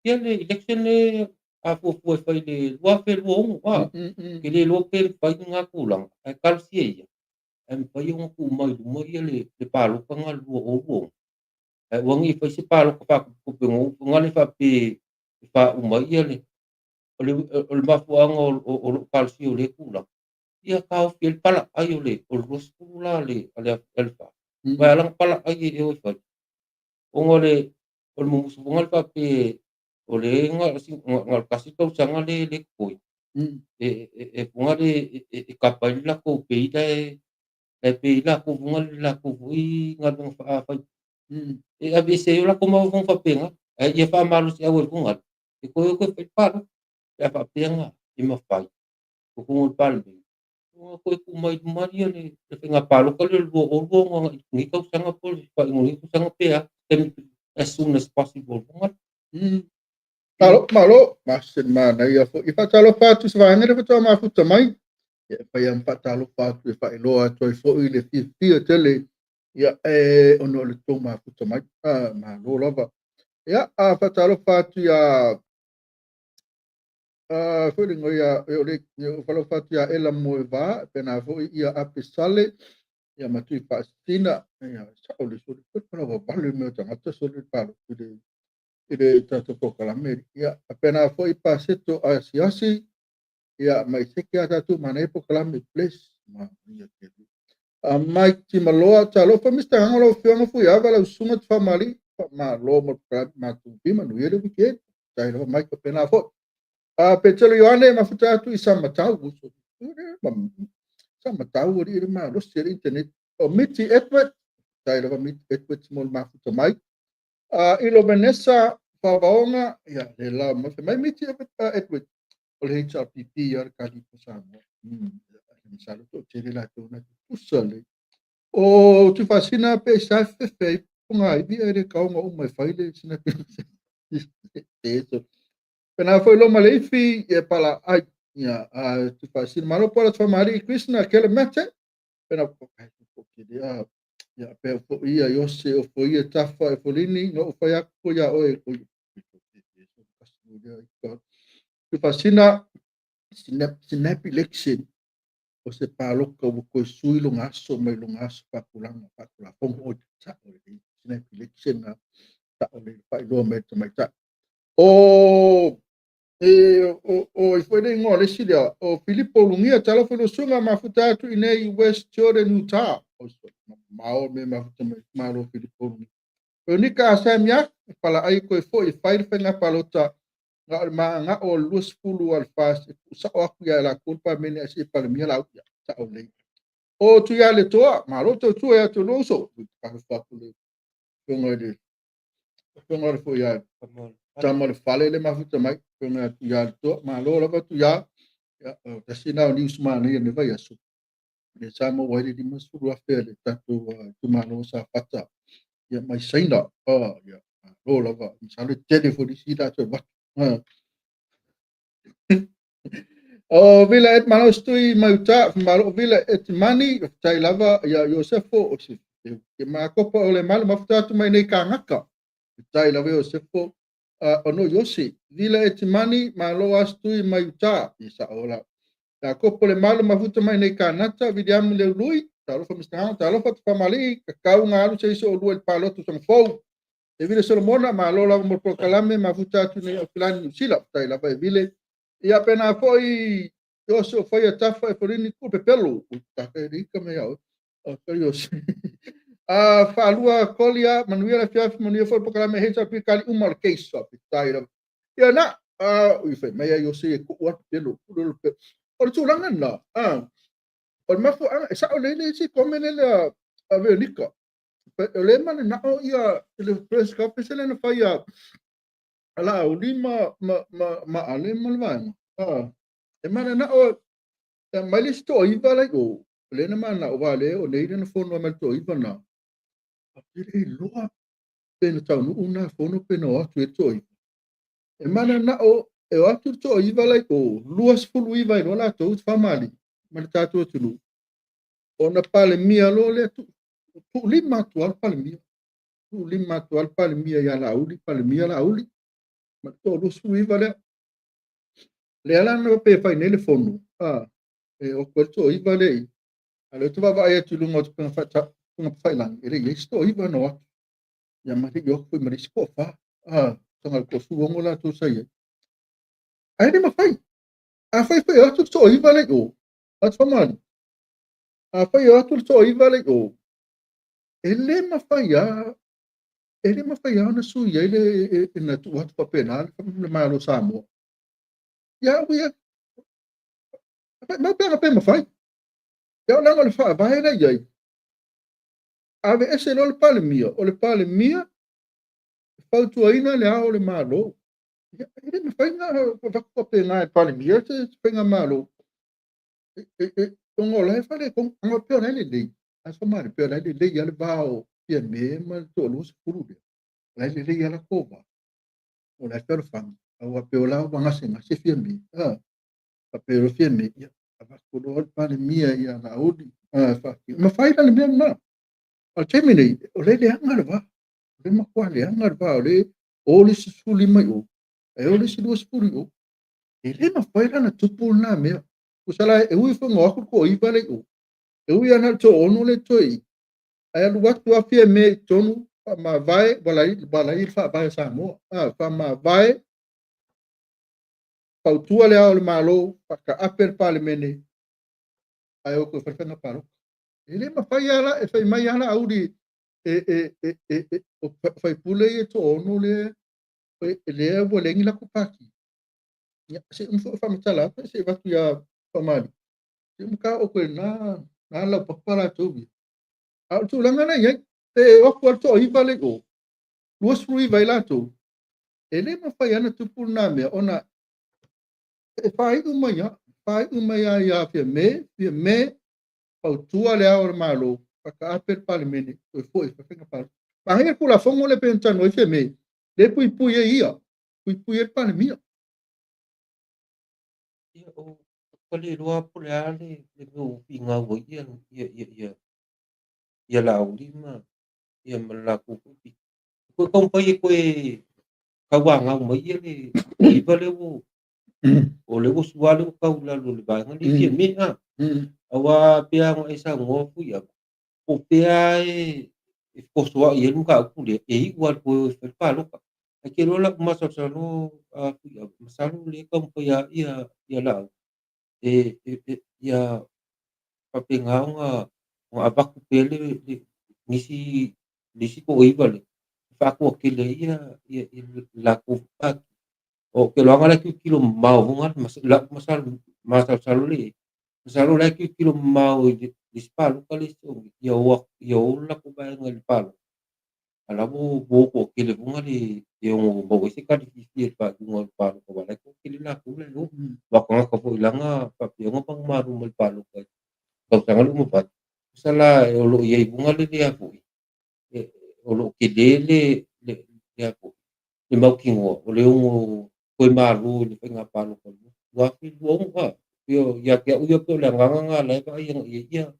ia le election le a fuafua e fai le 2026. Ou te le iloa pe mafai lena tulaga, ae talosia ia, ae mafai ona tuu mai i luma ia le palota lena 2026. Ae aua ne i fai se palota faatopetope lea faapea e faauma ai ia le o le mafuaaga o lou talosia o lea tulaga, ia taofi ai le palaai o le 20 la a le FA. Aua e ala ona palaai e o e fai, ona o le mumusu foi lea faapea o le na o le tasi tausaga le totoe, e foi lea e kapa ai le latou pei e pei latou foi le latou foi galuega faafai e aveese ai o latou mafaufauga faapena. Ae ia faamalosiau ai foi e toe o toe fai le palota pe a faapea na e mafai totonu o le Palemene ona toe tuu mai luma ia le faiga palota lea o le 2026 lenei tausaga po o le faaiuga o lenei tausaga pe a, as soon as possible. Malo, malo, ma se manaia foi. I faatalofa atu se vaega le faatoa mafuta mai. Ia e fai ma faatalofa atu e faailoa atu ai foi le fiafia tele ia e ona o le tou mafuta mai. Malo lava. Ia, a faatalofa atu ia foi le ngoia e o le faatalofa atu ia Ela Moeva, pena foi ia Ape Sale, ia Matui Faasina, ia sa o le soli pala vale me tagata soli palo i le tatou polokalame. Ia pena foi Paseto Asiasi, ia mai se ke a tatou manai polokalame please ma ia ke Mike Timaloa, talofa Mr. Angelo Fionga fui ava lau susuga te faamali malo mo polokalame matou bima no le weekend. Tai lava Mike pena foi. Petelo Ioane mafuta atu i Samatau, Samatau ali le malosi le internet. O Miti Edward, tai lava Miti Edward mo le mafuta mai. Ilo Vanessa Favaonga, ia le la mai Miti Edward o le HRPP ia le kali po Samoa. Misalo to tele la tona tusa le. O tu fasina pe sa fefe punga i le kaonga o mai fai le sina pe. Eso. Pena foi lo maleifi e pala ai ia a tu fasina malo pola tu mari Krishna kele mate. Pena ko kai ko ke ia ia pe fo ia yose o fo ia tafa e folini no fai aku ia o e ko. Tu fasina snap election o se paloka o ko sui lo ngaso mai lo ngaso pa kulanga pa kula fongo o ta o le snap election na ta o le pa lo me ta mai ta o e o i foi le ngo le silia o Filipo Lungia tala fo lo sunga mafuta atu i nei West Jordan Utah o so ma o me mafuta mai malo Filipo Lungia o nika Samia pala ai ko foi fai fai palota nga o ma nga o 20 al fas sa o aku ia la culpa mene asi palemia la ia ta o le o tu ia le toa malo to tu ia to loso pa fa ku le fonga le fo ia Tama o le fale le mafuta mai, pena atu ia le toa, malo lava atu ia, ia, o tasi na o news manaia le vai aso. Le sa maua ai le 50,000 a le tatou itumalo o Safata, ia mai Saina, ia, malo lava, masalo e tele foi nisi latou e avatu. O Vila et Manos tui mai uta, malo Vila et Mani, faafetai lava ia Iosefo, o se ke makopa o le malo mafuta atu mai nei kangaka. Faafetai lava Iosefo, ono Iose, Vila et Mani, malo astui mai uta, i sa ola. Iakopo le malo mafuta mai nei kanata, William Leului, talofa Mr. Hang, talofa te whamali, kakau ngā alu se iso o lua i le palotu sanga fou. E Vile Solomona, malo lava mo polokalame, mafuta atu nei Auckland, New Zealand, faafetai lava e Vile. Ia pena foi Iose o whai a tafa e forini ku pepelo. Taka e rika me au. O ka Iose. Whaalua kolia, manuia le fiafi, manuia foi polokalame he sa kali uma o le case. Faafetai lava. Ia na, ui whai mai a Iose e ku a pepelo. Ku le pepelo. O le tulaga lena, o le mafuaaga, e sao lele isi komene le a Veronica. O le mana na o ia le press conference le na fai a la uli ma ale ma le vaega. E mana na o mai le isi toaiva lai o le na mana o vale o nei na fono mai le toaiva na. A pele loa pe na taunuu na fono pe na o atu e toaiva. E mana na o e o atu le toaiva lai o 29 i loa latou te whamali ma le tātou atunuu. O na palemia loa lea tuulima atu a le palemia. Tuulima atu a le palemia ia Laauli, palemia Laauli. Ma le 29 lea. Le ala na pe fai nei le fono. E o koe le toaiva lea i. A lea te vaavaai atu i luga o te punga whailangi. E le i eisi toaiva na o atu. Ia ma le i o koe ma le isi toawha. Tanga le toasuongo latou sa i ai. Ae le mawhai. A whai whai atu le toaiva lea i o. Atu whamali. A whai atu le toaiva lea i o. E le mawhai a. E le mawhai a na sui ai le e na tu atu papena le malo Samoa. Ia ui mau pea pe mawhai. Ia o langa o le whaavae la iai. Ave ese loa le palemia. O le palemia fautuaina le ao o le malo. Ia e le mawhai ngā vaku papena e palemia te whainga malo. E onga o lae whale kong anga peo lai le lei. A whamari peo lai le lei ale vao pia me ma le toa se puru lea. Lai le lei ala kova. O lai peo le whangi. Aua peo lau wangase ngase fia me. A peo le fia me. Ia a vaku loa le palemia ia Laauli. Ma whai la le mea na. O le taimi nei, o le leanga le vā. O le makua leanga le vā. O le o le sifuli mai o. E o le si lua sifuli o. E le mawhai la na tupu nā mea. Kusala e ui whango aku ko iwa le o. E ui ana le tō ono le toi. Ai alu atu a fia me i tonu wha mavae walai i wha Samoa. Wha mavae pautua le ao le malo whaka ape le palemene ai o koe whalewhenga paloka. E le mawhai ala, e whai mai ala auri e o whaipule i e tō ono le e lea ua lengi la kupaki. Ia, se umfo whamatala, se watu ia whamali. Se umka o koe nā lau papa la tō. A o tūlanga nei, ai, te oku al tō iwa le o. 29 i latou. E le mawhai ana tupu nā mea, ona e whai umai a, whai umai a ia fia me, pautua le ao o le malo, whaka ape le palemene, toe foi, whawhenga palo. Mahinga kula fongo le pentano i fia me, le pui pui e ia, pui pui e le palemia. Ia o pale loa po le a le mea o finga ua ia ia ia ia ia Laauli ma ia ma le latou foi. Koe taumafai e koe kauagau mai ia le iva lea ua o le ua sua le ua tau i lalo o le vaega le fia me a. Aua pea ona e saunoa foi ia po pea e fekosoa'i ai le mataupu lea e iu lava i le toe o e fai le palota. Ae te iloa lau masalosalo foi ia masalo lea e taumafai a ia ia Laauli e ia faapena ona avatu pea le nisi le isi toaiva lea e faatuatele ai ia ia latou pati. O ke loaga la e tilotilo mamao foi lau masalosalo le masalo la e tilotilo mamao i le isi palota le ia o le latou vaega i le palota. A la ua o toatele foi le e ono maua ai se tali fiafia i le faaiuga o le palota aua o la e toatele latou la e o. Aua o tagata foi la na faapea ona manumanu mai i le palota i le tausaga lea ua mavae, tusa la o lo o i ai foi le lea foi, o lo o tele le mautinoa o le ono toe malo i le faiga palota 2026. A ia te au ia, pei o le agaga lena la e vaai agai i ai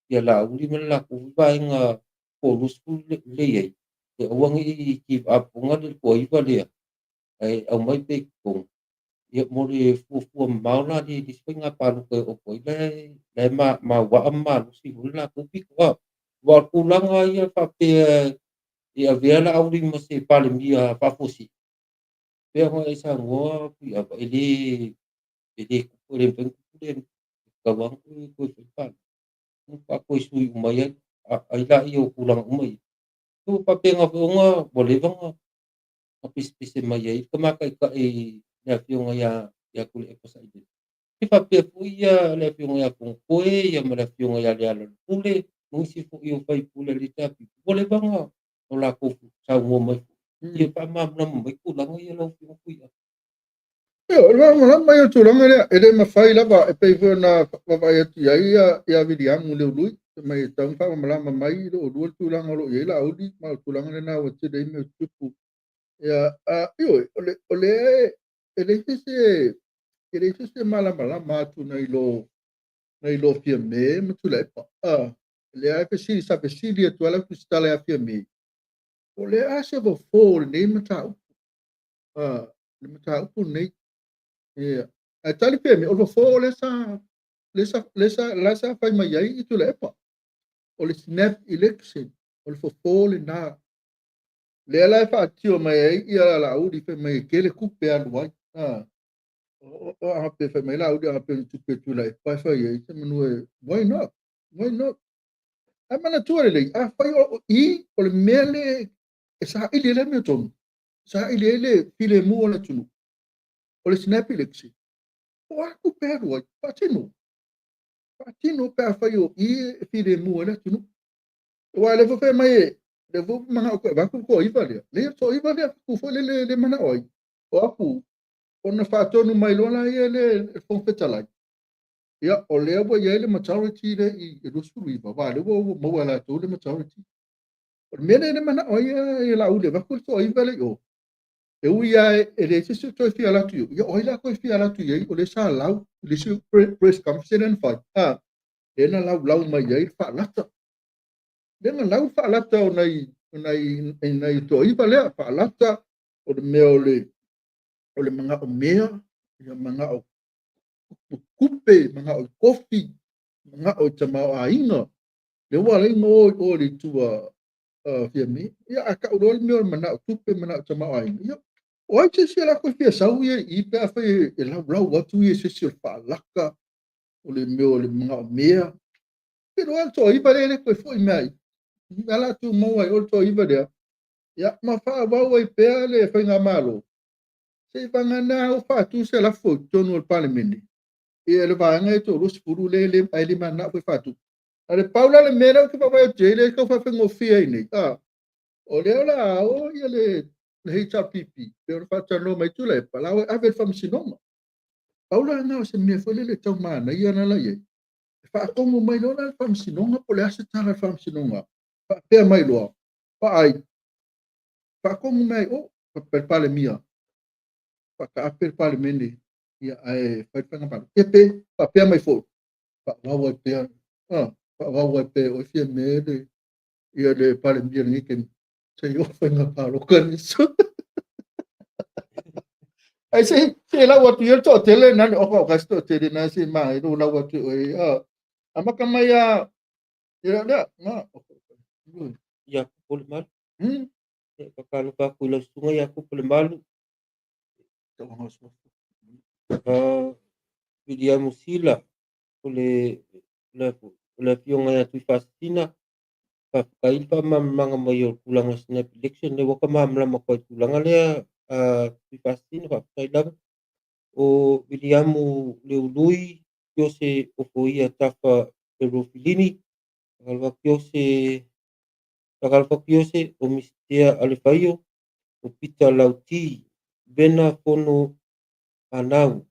ia Laauli ma le latou foi vaega toa-20 lea e i ai, e aua ne i give up ona le toaiva lea, ae aumai pea i totonu ia mo le fuafua mamao la le isi faiga palota e oo atu ai la e mauaa ma malosi foi le latou pito. Aua o le tulaga ia faapea e avea Laauli ma se Palemia faafuasei, pei ona e saunoa Fuiava, e le e le mafai ona tupu lea mea, e tatau lava ona toe fai palota, ona faatoa toe sui uma ai lea o tulaga uma ia. Ua faapena foi ona ua leva ona pesepese mai ai le tama taitai le afioga ia Tuilaepa Sailele. E faapea foi le afioga ia Fonotoe ia ma le afioga ia Lealailepule ma nisi foi o faipule a le HRPP, ua leva ona latou saunoa mai foi ia faamalamalama mai tulaga ia lau afioga Fuiava. O le malamalama ia o le tulaga lea, e le mafai lava, e pei foi ona vaavaai atu i ai ia Viliamu Leului, mai e tatau ona faamalamalama mai le oulua le tulaga o lo o i ai Laauli, ma o le tulaga lena ua tele ai mea tutupu. Ia, ioe, o lea e leai se isi e malamalama atu nai lo Fiame ma Tuilaepa. Lea e fesili, sa fesili atu ai lau tusitala ia Fiame, o le a se fofo o lenei mataupu, le mataupu lenei. Ia, ae tali Fiame, o le fofo lea sa fai mai ai i Tuilaepa, o le snap election, o le fofo lena. Lea la e faatio mai ai ia Laauli fai mai e tele tupe alu ai. O a pe fai mai Laauli a pe tupe Tuilaepa e fai ai, se manu e, why not? Why not? Ae manatua lelei, a fai o i, o le mea le e saili le mea tonu, saili ai le filemu o le atunuu, o le snap election, o a tupe alu ai, faatino. Faatino pe a fai o i e filemu ai le atunuu. Aua le foi mai e, le foi manao toe avatu le toaiva lea, le toaiva lea, tu foi le manao ai. O aku, ona faatonu mai loa la ia le Fofoga Fetalai. Ia, o lea ua i ai le majority le i 29, aua lea ua maua e latou le majority. O le mea lea le manao ai ia Laauli e avatu le toaiva lea i o. E ui lava e leai se isi toe fia alu atu i o. Ia, o ai la toe fia alu atu i ai, o lea sa lau i le isi press conference lea na fai. Lea na laulau mai ai le faalata. Lea na lau faalata o nai toaiva lea, faalata o le mea o le manao mea, ia manao tupe, manao i kofi, manao i tamaoaiga. Lea ua alai ona o i o le itu a Fiame. Ia, a tau loa le mea o le manao tupe, manao tamaoaiga. Ia, o ai se isi e latou fia sau ia i pe a fai e laulau atu ia se isi o le faalata, o le mea o le manao mea. Pe loa le toaiva lea le toe foi mea ai. Mea la tumau ai o le toaiva lea. Ia, ma faaauau ai pea le faigamalo. Se i vagana o faatu se lafo i totonu o le Palemene. Ia le vaega e 30 le ai le manao foi faatu. A le pau la le mea lea ou te vaavaai atu ai le tau faafaigofie ai nei. O lea o le a o ia le HRPP, pe o le faatanoa mai Tuilaepa, la o e ave le faamasinoga. Pau la lena o se mea foi lele tau manaia la i ai. E faatomu mai loa la le faamasinoga po o le a se tala a le faamasinoga. Faapea mai loa, vaai, faatomu mai ai o, faapea le Palemia, faataape le Palemene, ia ae fai le faiga palota. Ia pe faapea mai foi, faaauau ai pea, faaauau ai pea o Fiame le ia le Palemia lenei taimi, se i oo faiga palota ni so. Ai se lau atu ia le toatele na le oka o kasi toatele na se mai lo lau atu o e amata mai a ia lea na. Ia Polemalu. E whakalofa atu i lau susuga ia Polemalu. Viliamu Sila, o le afioga ia Tuifaasisina, faafetai le faamalamalamaga mai o le tulaga o snap election, lea ua ka malamalama atu ai i le tulaga lea Tuifaasisina, faafetai lava. O Viliamu Leului, Jose Ofoia Tafa Erofilini, faakalofa atu Jose. Faatalofa atu Iose, o Misitea Alefaio, o Pita Lauti, Vena Fono Anau,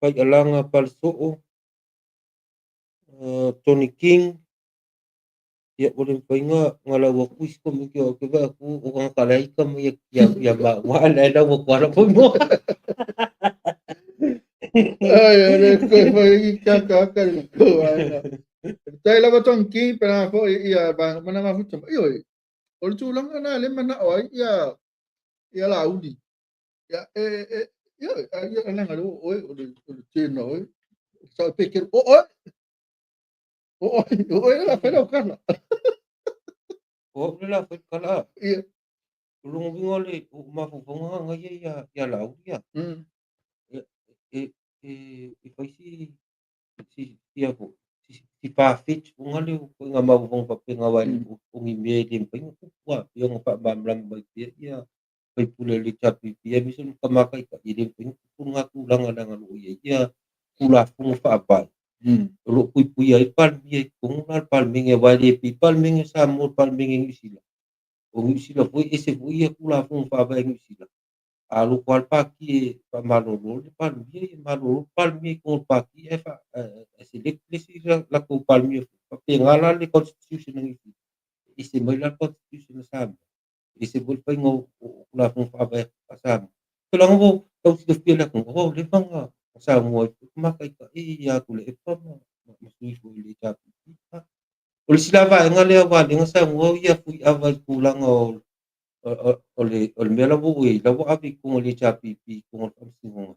Faialaga Palesoo, Tony King, ia ua le mafai ona lau atu isi komiti o au te vaai atu o tagata la e ita mai ia maua a o la e lau atu lava lou igoa. Ai, le koe fai i kaka aka le kou aina. Tai lava Tony King, pena foi ia vaega mana mafuta. Ioe, o le tulaga na le manao ai ia Laauli. Ia, e, ioe, ia leaga le o oe, o le tena oe. Sa pe ke o oe. O oe, o oe la fai lau kala. O au le la fai kala. Ia. O lona uiga o le o mafaufauga na ia Laauli ia. E fai si ia si far-fetch foga le o ituaiga mafaufauga faapena aua o ni mea e le mafai ona tupu a pei ona faamalamalama mai pea ia faipule o le HRPP aemaise o le tama taitai e le mafai ona tupu lena tulaga leaga o lo o i ai ia Tulafono Faavae o lo o puipuia ai le Palemia i totonu la o le Palemene aua e le pei Palemene o Samoa i le Palemene o Niu Sila. O Niu Sila foi e ese foi ia Tulafono Faavae a Niu Sila. A alu atu lava le Pati e faamalolo le Palemia, ia malolo le Palemia i totonu o le Pati ae select le isi latou Palemia fou. Faapena la le Constitution a Niu Sila. E ese mai la le Constitution a Samoa. E ese foi le faiga o Tulafono Faavae a Samoa. Tulaga ua tau silafia e le atunuu, aua ua leva ona saunoa ai foi le tama taitai ia Tuilaepa ma sui foi o le HRPP. O le isi la vaega lea aua lea na saunoa ia Fuiava i le tulaga o le mea la ua i ai, la ua ave i totonu o le HRPP i totonu o le Faamasinoga.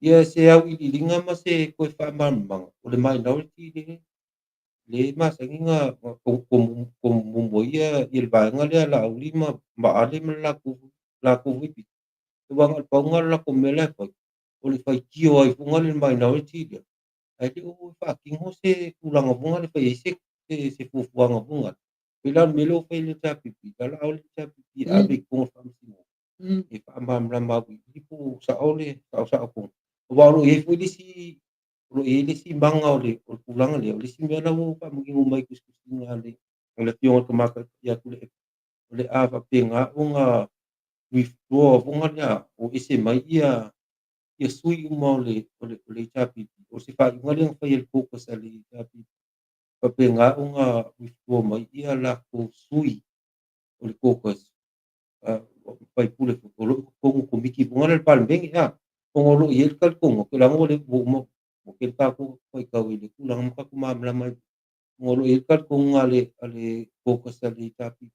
Ia se auiliiliga ma se toe faamalamalamaga, o le minority le masani na tomumu ai ia le vaega lea Laauli ma Ale ma le latou foi pito. Aua na o le pau lena o le latou mea la e fai, o le faitio ai foi le minority lea, ae le o faatino se tulaga foi lea e fai ai se fuafuaga foi lea. Pei la o le mea lea ua fai e le HRPP, la la o le HRPP e ave i totonu o le Faamasinoga e faamalamalama auiliili po o sao le sao tonu. Aua o lo o i ai foi le isi o lo o i ai le isi maga o le tulaga lea, o le isi mea la ua faamanino mai i tusitusiga a le afioga i le tama ia Tuilaepa, o le a faapena ona withdraw foi lea o ese mai ia sui uma o le HRPP. O se faaiuga lea na fai e le caucus a le HRPP, faapena ona withdraw mai ia latou sui o le caucus faipule foi o lo o i totonu o komiti foi lea a le Palemene a ona o lo o i ai le talitonuga tulaga ua uma ua tele tatou faitau i le tulaga ma tatou malamalama ai ona o lo o i ai le talitonuga a le caucus a le HRPP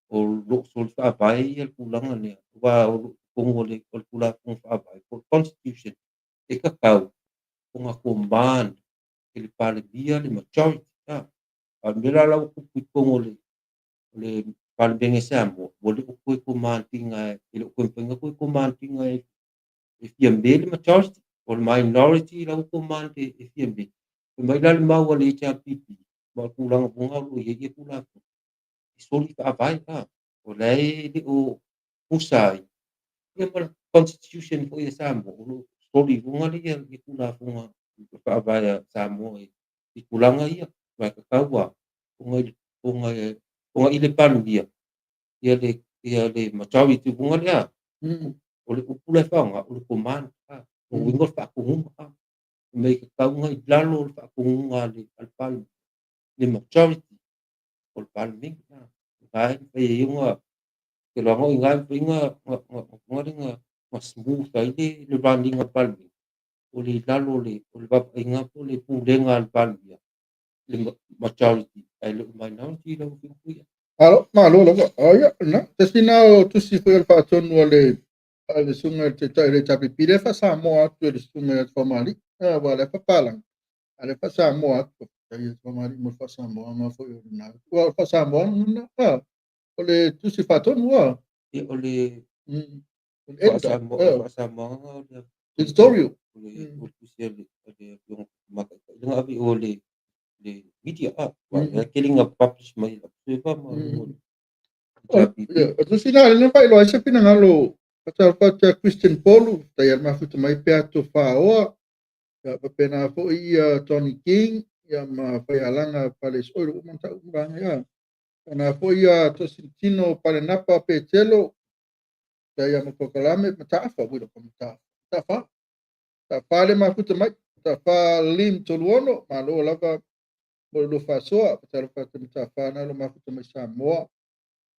o lo o soli faavae ia le tulaga lea aua o lo o i totonu o le Tulafono Faavae po o le Constitution e tatau ona command e le Palemia le majority a. A o le mea la ua tupu i totonu o le Palemene Samoa, ua le o toe command ina, e le o toe mafai ona toe command ina e Fiame le majority. O le minority la ua command e Fiame. Fai mai la le mau a le HRPP ma o le tulaga foi lena o lo o i ai ia Tulafono e soli faavae a. O la e le o tusa ai ia ma le Constitution foi a Samoa o lo o soli foi lea ia Tulafono Faavae a Samoa i tulaga ia. Aua e tatau lava ona i le Palemia ia le majority foi lea o le upu la e faaaoga o le command a. O lona uiga o le faatonuga a. Mea e tatau ona i lalo o le faatonuga a le Palemia le majority o le Palemene a. O lena e mafai ai ona iloaga o i ina e mafai ona smooth ai le running a le Palemene o le i lalo o le vaavaaiga po o le pulega a le Palemia le majority ae le o minority lau Afioga Fuia. Alo, malo lava. Ia, na, tasi na o tusi foi o le faatonu a le susuga i le Taitai o le HRPP, lea faa-Samoa atu e le susuga ia Faumali. Aua o lea faapalagi, a lea faa-Samoa atu. Ia Faumali mo le faa-Samoaga foi o lena. Ua o le faa-Samoaga na, o le tusi faatonu a. Ia o le O le editor. Faa-Samoaga o le Editorial. O le tusi a le afioga tama taitai lea na ave i o le media a. Aua lea tele na publish mai e le Observer ma luga o le HRPP. Ia, o tusi na lea faailoa ai se finagalo faatalofa atu ia Christian Polu, tai a le mafuta mai pe ato whaoa. Ia, faapena foi ia Tony King. Ia ma Faialaga Pales Oil ua matau vaega ia. Ona foi ia Tosilitino Palenapa Petelo ia ma Kokalame Mataafa wila pa Mataafa. Mataafa. Mataafa le mafuta mai. Mataafa lim toluono malo lava mo le fasoa patalo fa Mataafa na lo mafuta mai Samoa.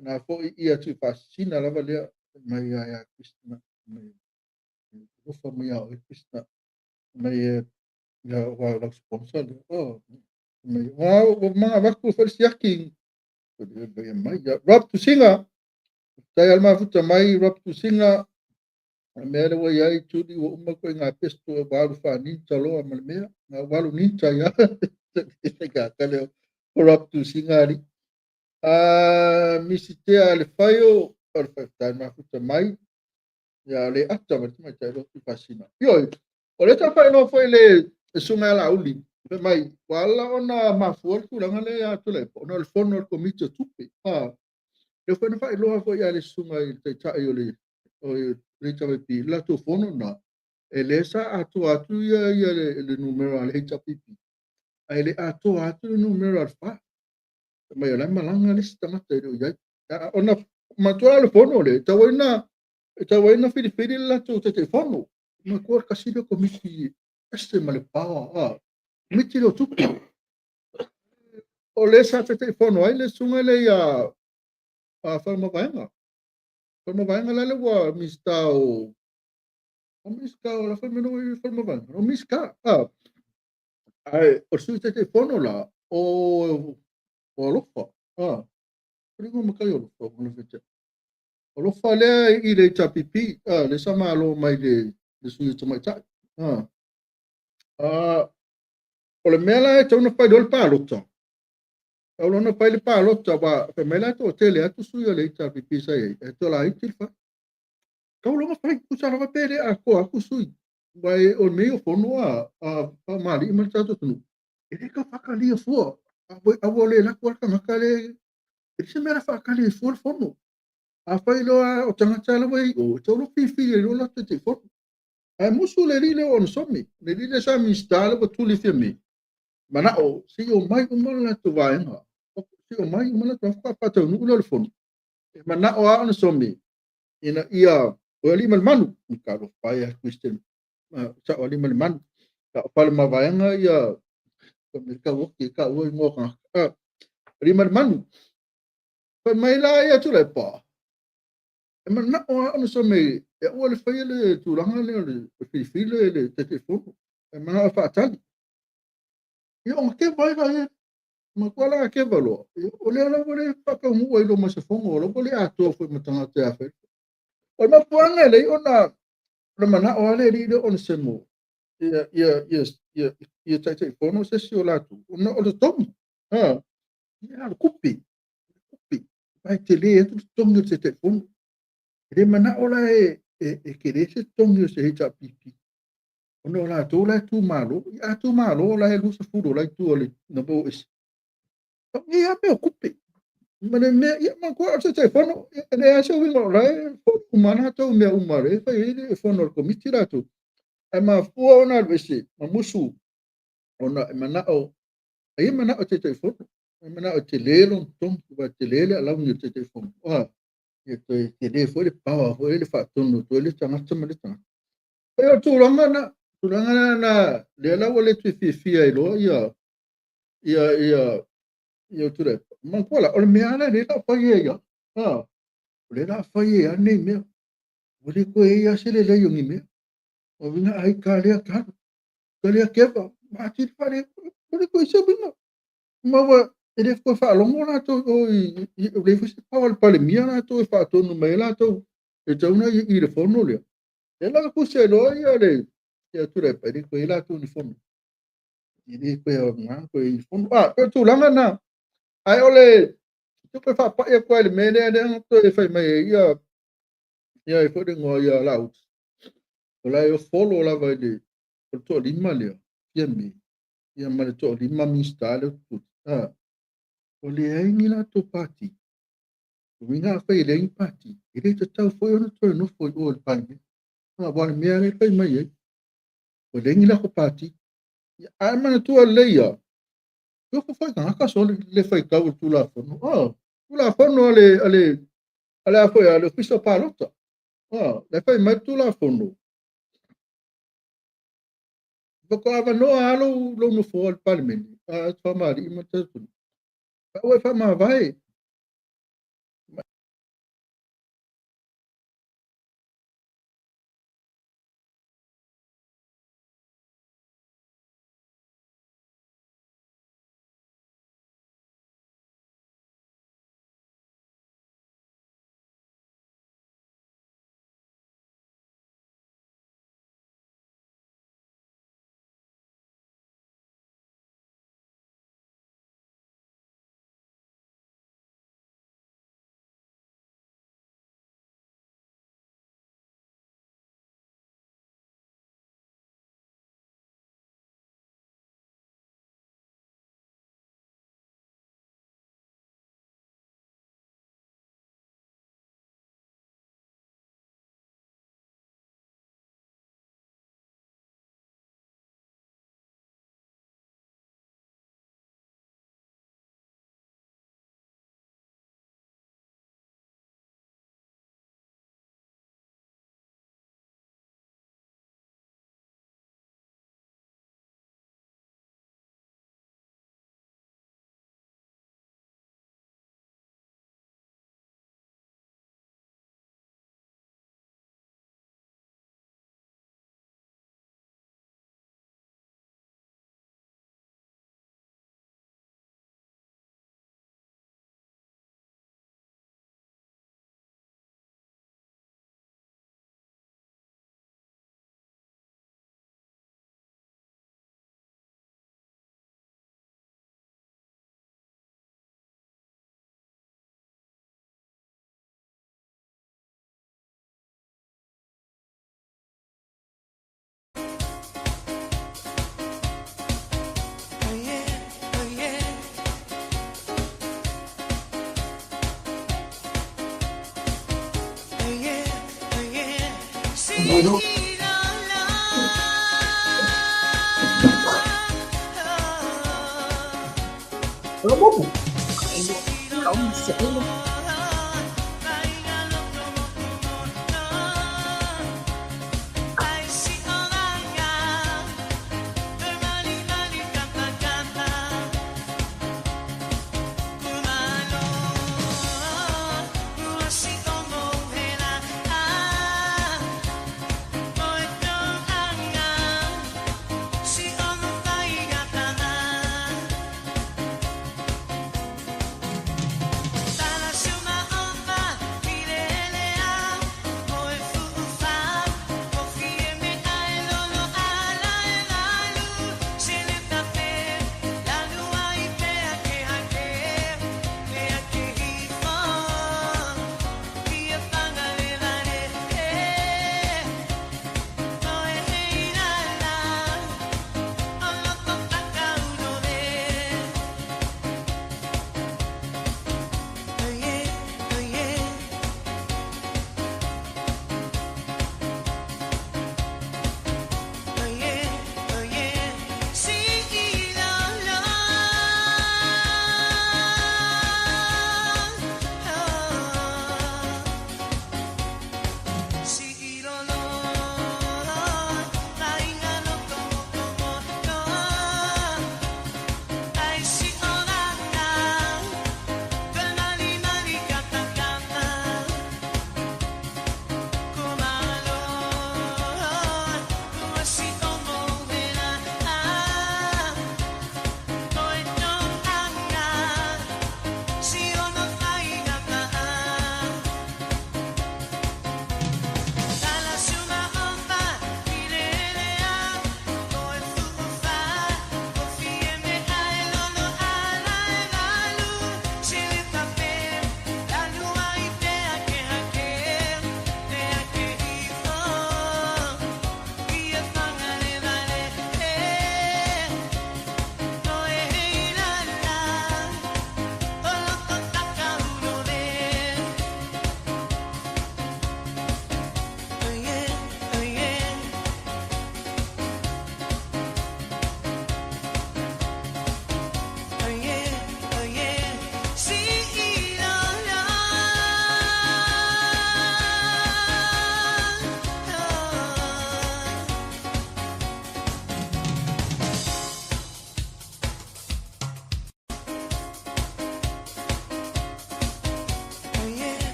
Na foi ia tu fasina lava lea mai ia Krishna mai ufa mai ia Krishna mai ia wa la sponsor le oh mai wa wa manga vaku foi siaki mai ia Rob Tusinga tai al mafuta mai Rob Tusinga mea le wa iai tuli ua uma koe ngā pesto e walu wha ninja loa ma le mea ngā walu ninja ia te ka kale o Rob Tusinga ari misi tea le whaio o le whai tai mafuta mai ia le ata ma te mai tai lotu fasina ioi o le ta whai no foi le sunga la uli pe mai wala ona mafua le tulaga le a tule ona le fono o le komiti o tupe le foi na whai loa foi a le sunga i te tai o le o le HWP la tu fono na e le sa atu atu ia ia le numero ale HWP a le atu atu le numero al fa mai la malanga le tangata i ia ona matua le fono le tawaina filifili la tu te fono ma ko kasi le komiti este ma le pawa a komiti le tupe o le sa te fono ai le sunga le ia a fa ma vaenga la le ua mista o mista o la fa meno i fa ma vaenga o mista a ai o su te fono la o alofa a ringo makai o alofa o le fete alofa le i le HPP a le sama lo mai le sui te mai tai a o le mea la e tau na fai le palota au lona fai le palota wa fe mai la to tele atu sui o le HPP sa e to la iti fa kau longa fai ku sa lava pele a ko aku sui vai o mei o fono a mali ma tato tunu e le ka whakalia fua a wo le la ko ka ngaka le e se mera whakalia fua le fono a fai loa o tangata la wei o tolo fifi le lola te fono a musu le lile o somi le lile sa mista le tuli fi mi mana o si o mai o mala tu vaenga si o mai o mala tu fa pa tu nu le fono mana o a on somi ina ia o li mal manu ka lo pai a Christian sa o li mal manu ka pa ma vaenga ia ko me ka o ki ka o ngo ka li mal manu pa mai la ia tu le pa e mana o a on somi e o le fai le tulanga le le fifi le te fono e mana o fa tali ia o ke vai vai ma ko la ke valo o le la le pa ka mu ai lo ma se fongo lo le a to foi matanga te a fe o ma puanga le ona le mana o le ri le on se mo ia ia ia ia ia tai tai fono se si o la tu ona o le tomi ha ia le kupi kupi vai te le tu tomi o te te fono le mana o la e ke le se tomi o se HPP ono la tu la tu malo ia tu malo la e lusa furo la tu le na bo es ia me ocupe ma le me ia ma ko se te fono le a se wingo la fo mana to me umare fa ile fono ko mitira tu e ma fua ona le se ma musu ona e mana o ai mana o te te fono e mana o te lelo tom ba te lele ala ni te te fono ah ia te te le fo le pawa fo le fa tono to le tanga ma le tanga e o tulanga na le la wale tu fi ai lo ia ia ia ia tu le ma ko la o me ala le la fa ia ha le la fa ia nei me o le ko ia se le le yo ni me o vina ai ka le ka ka le ke va ma ti fa le o le ko se vina ma wa e le ko fa longo la to o i le fo se pa pa le mia la to fa to no me la to e tauna i le fono le e la ku se lo ia le ia tu le pa ko ila tu ni fono i ko ia nga ko i fono a ko tu langa na ai ole tu ko fa pa ia ko le me le le to e fai mai ia ia e fo de ngo ia la ut o la yo follow la va de o to lima le ia mi ia ma le to lima mi sta le tu a o le ai ni la to party o winga fa ile ni party ile te tau fo yo to no fo o le pa ni a wa le mea le fai mai e o le ni la ko party a mana tu le ia Yo fo fai tagata sole le faitau i le Tulafono. Tulafono a le a foi a le Ofisa o Palota. Le fai mai le Tulafono. Faatoa avanoa lava lou nofoa i le Palemene, a faamalii ma te atu. Ua e faamavae.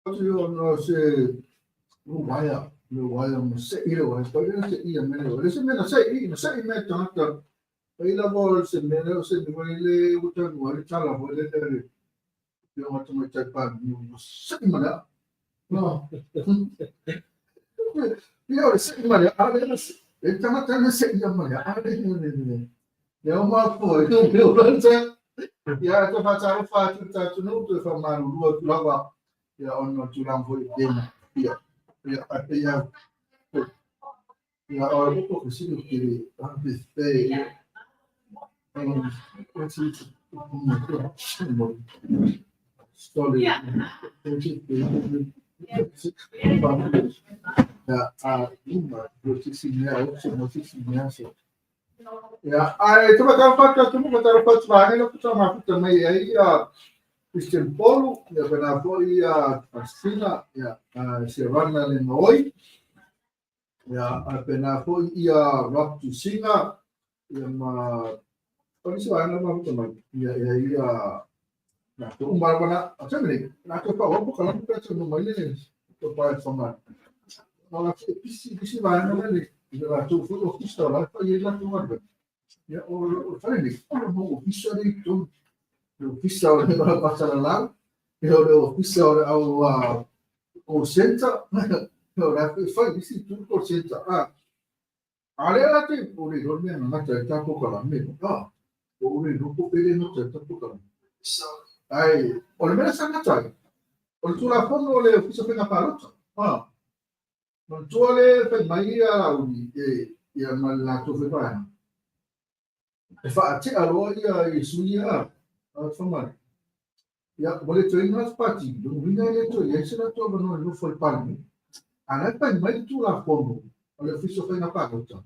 Ona se uaia, le uaia ma se i le uaia, pa le se i me le se me na se i na se i me tata. Pai lava o se mea lea o se mea le uta no le tala foi le le le o mai tai pa ni se i mana. No. Ia o se i mana a le se e tangata na se i mana a le le le. Le o ma foi le o le se. Ia te whataro whātu tātu nō te whamarurua tu lava. Ia ona tūranga foi tēnā. Ia, ia, a te ia. Ia, o le ko kasi ki le a te te. Story. Ia, a uma, o sisi mea, o se mo sisi mea se. Ia, ai, te whakau whātu atu mo whakau whātu wāngai la puta mafuta mai ai ia Christian Polu, ia whena foi ia Fasina, ia Serana le Maoi, ia a pena foi ia Rob Tusinga, ia ma o nisi vaega mafuta mai, ia ia ia na to umara a tēnei, nā te wha opo ka lamu pēta no mai le to pae whanga. Nā la te pisi pisi vaega le i la tō foi o fista la fa i la tō ngā. Ia o o whare nei, o mo o fista nei tō le ofisa o le patala lau, e o le ofisa o le au call center, e o la fai isi tu call center. A, a le la te o le ro mea ngata e tapo ka la me. A, o le ro po pele ngata e tapo ka la. Ai, o le mea sa ngata ai. O le tulafono o le ofisa whenga palota. A, no tua le fai mai ia uli e ia ma la tō whai. E whaatea roa ia i sui ia a whamari. Ia, mo le toi ngā pati, lungu winga le toi, ia se la tō manoa no fai pani. A nai pai mai tulafono o le ofisa whenga palota.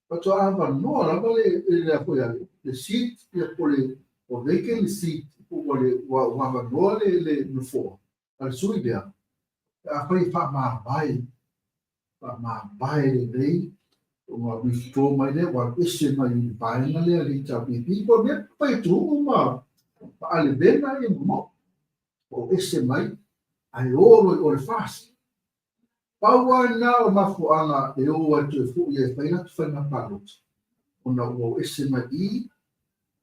Pato a noa lava le le a foi le seat ia po le o vacant seat po o le wa wa noa le le nofoa. A le sui lea. A fai wha mā mai le nei, o ngā withdraw mai le, wa ese mai i vaenga le a le HRPP, po mea pai tū ma a le vena i mo, o ese mai, ai oro i o le fasi. Paua nā o mafuanga e o atu e fu i e whaina tu whaina palota. Ona ua o ese mai i,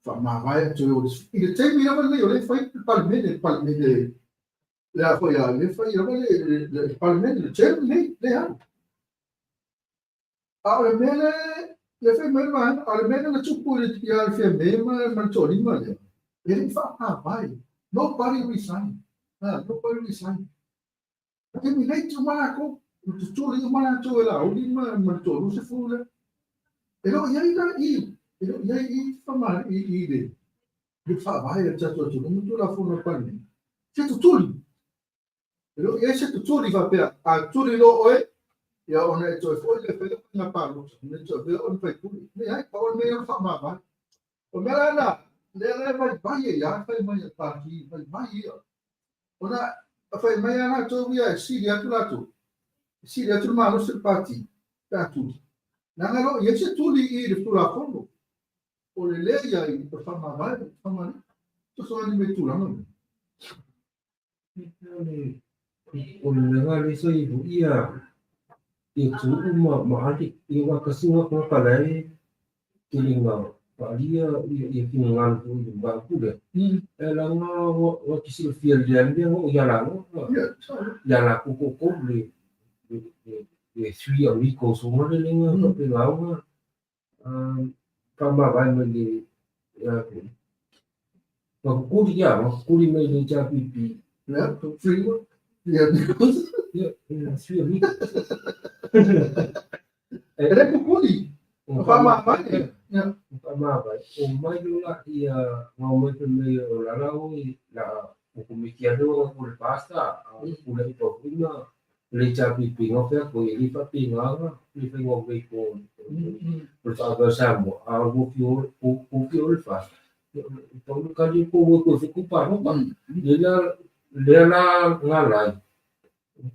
wha mā atu e o le, i le teimi lava nei o le whai palimene, palimene, le a foi a le whai lava le, le palimene, le term nei, le au. A o le mea le, le whai mai mai, a le mea na tupu i le ia le whia me ma ma le tōrima lea. E le wha vai. Nobody resign. Ah, nobody resign. Te mi nei tu mana ko, tu tuli o mana tu e la, uli ma ma le tōru se fu le. E lo iai la i, e lo iai i whama i i le. Le wha vai a tatu atu, no tu la funa pani. Se tu tuli. E lo iai se tu tuli wha pea, a tuli lo oe, ia ona e toi foi le whaila ngā pālota, ne toi whea ona whai puli. Ne ai, pa o mea wha mā vai. O mea la na, le la vai vai e ia, whai mai a pāki, vai vai ia. Ona, a whai mai ana tō ia e siri atu lātou. E siri atu mā no se pāti, pā tuli. Nā ngā lo, ia se tuli i le tulafono. O le lea ia i te wha mā vai, wha mā ni. Tō so ani me tūranga me. O le mea le so i ia i tu ma ma ali i wa kasinga ko ka lai ke linga pa lia i i ki ngal ku i ba ku le e la nga wa ki si fia le le ngo ya la ngo ya la ku ko ko le le le sui a mi ko so mo le nga ko pe nga nga ka ma vai me le ya ma ku ya ma ku me le ja pi pi Yeah, free one. Yeah, because yeah, sui amigo. E le kukuli. Wha mā vai. Yeah. Wha mā vai. O mai la ia ngā mai te mei o la lau i la o ku miki anu o le pasta o le to kuina le cha pi pi ngā whea ko i li wha pi ngā ngā li whai ngā mei ko o le wha sa mo a o fi o o fi o le pasta. Tonu ka li ko o ko fi ku pa no pa. Le la le la ngā lai.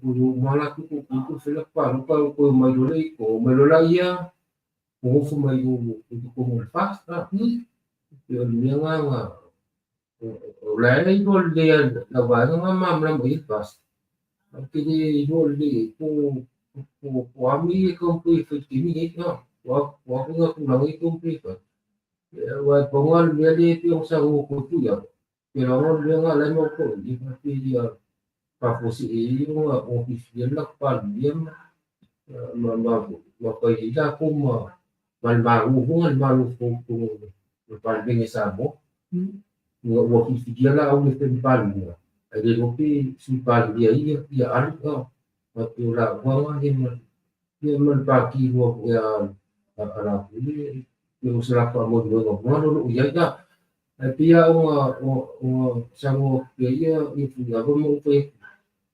Ko mala ku ku ku ku la pa no pa ko mai lo le ko mai lo la ia ko fu mai o ko mo le pasta. Yo le ngā ngā o la i ko le la va ngā ma mla mo i pasta. Ou te le iloa lelei ai po o a mea ia e taumafai e fai i le taimi lenei. Po o a foi tulaga ia e taumafai e fai. Aua e pau lava le mea lea e pei ona saunoa atu ai Fuiava, pe laga o le mea lena o la e maua i i, faapea ia faafuasei ai ona filifilia le latou Palemia ma fai ai latou ma le Malo foi na, le Malo fou i totonu o le Palemene a Samoa. Ina ua filifilia Laauli e fai ma Palemia, ae le iloa pe Sui Palemia ia ia alu, faapea o laua na ia ma le pati lua foi a latou ia, pei o se latou faamoemoega foi lena o lo o i ai. Ae pei lava ona saunoa atu pea ia Fuiava ma ou fai atu,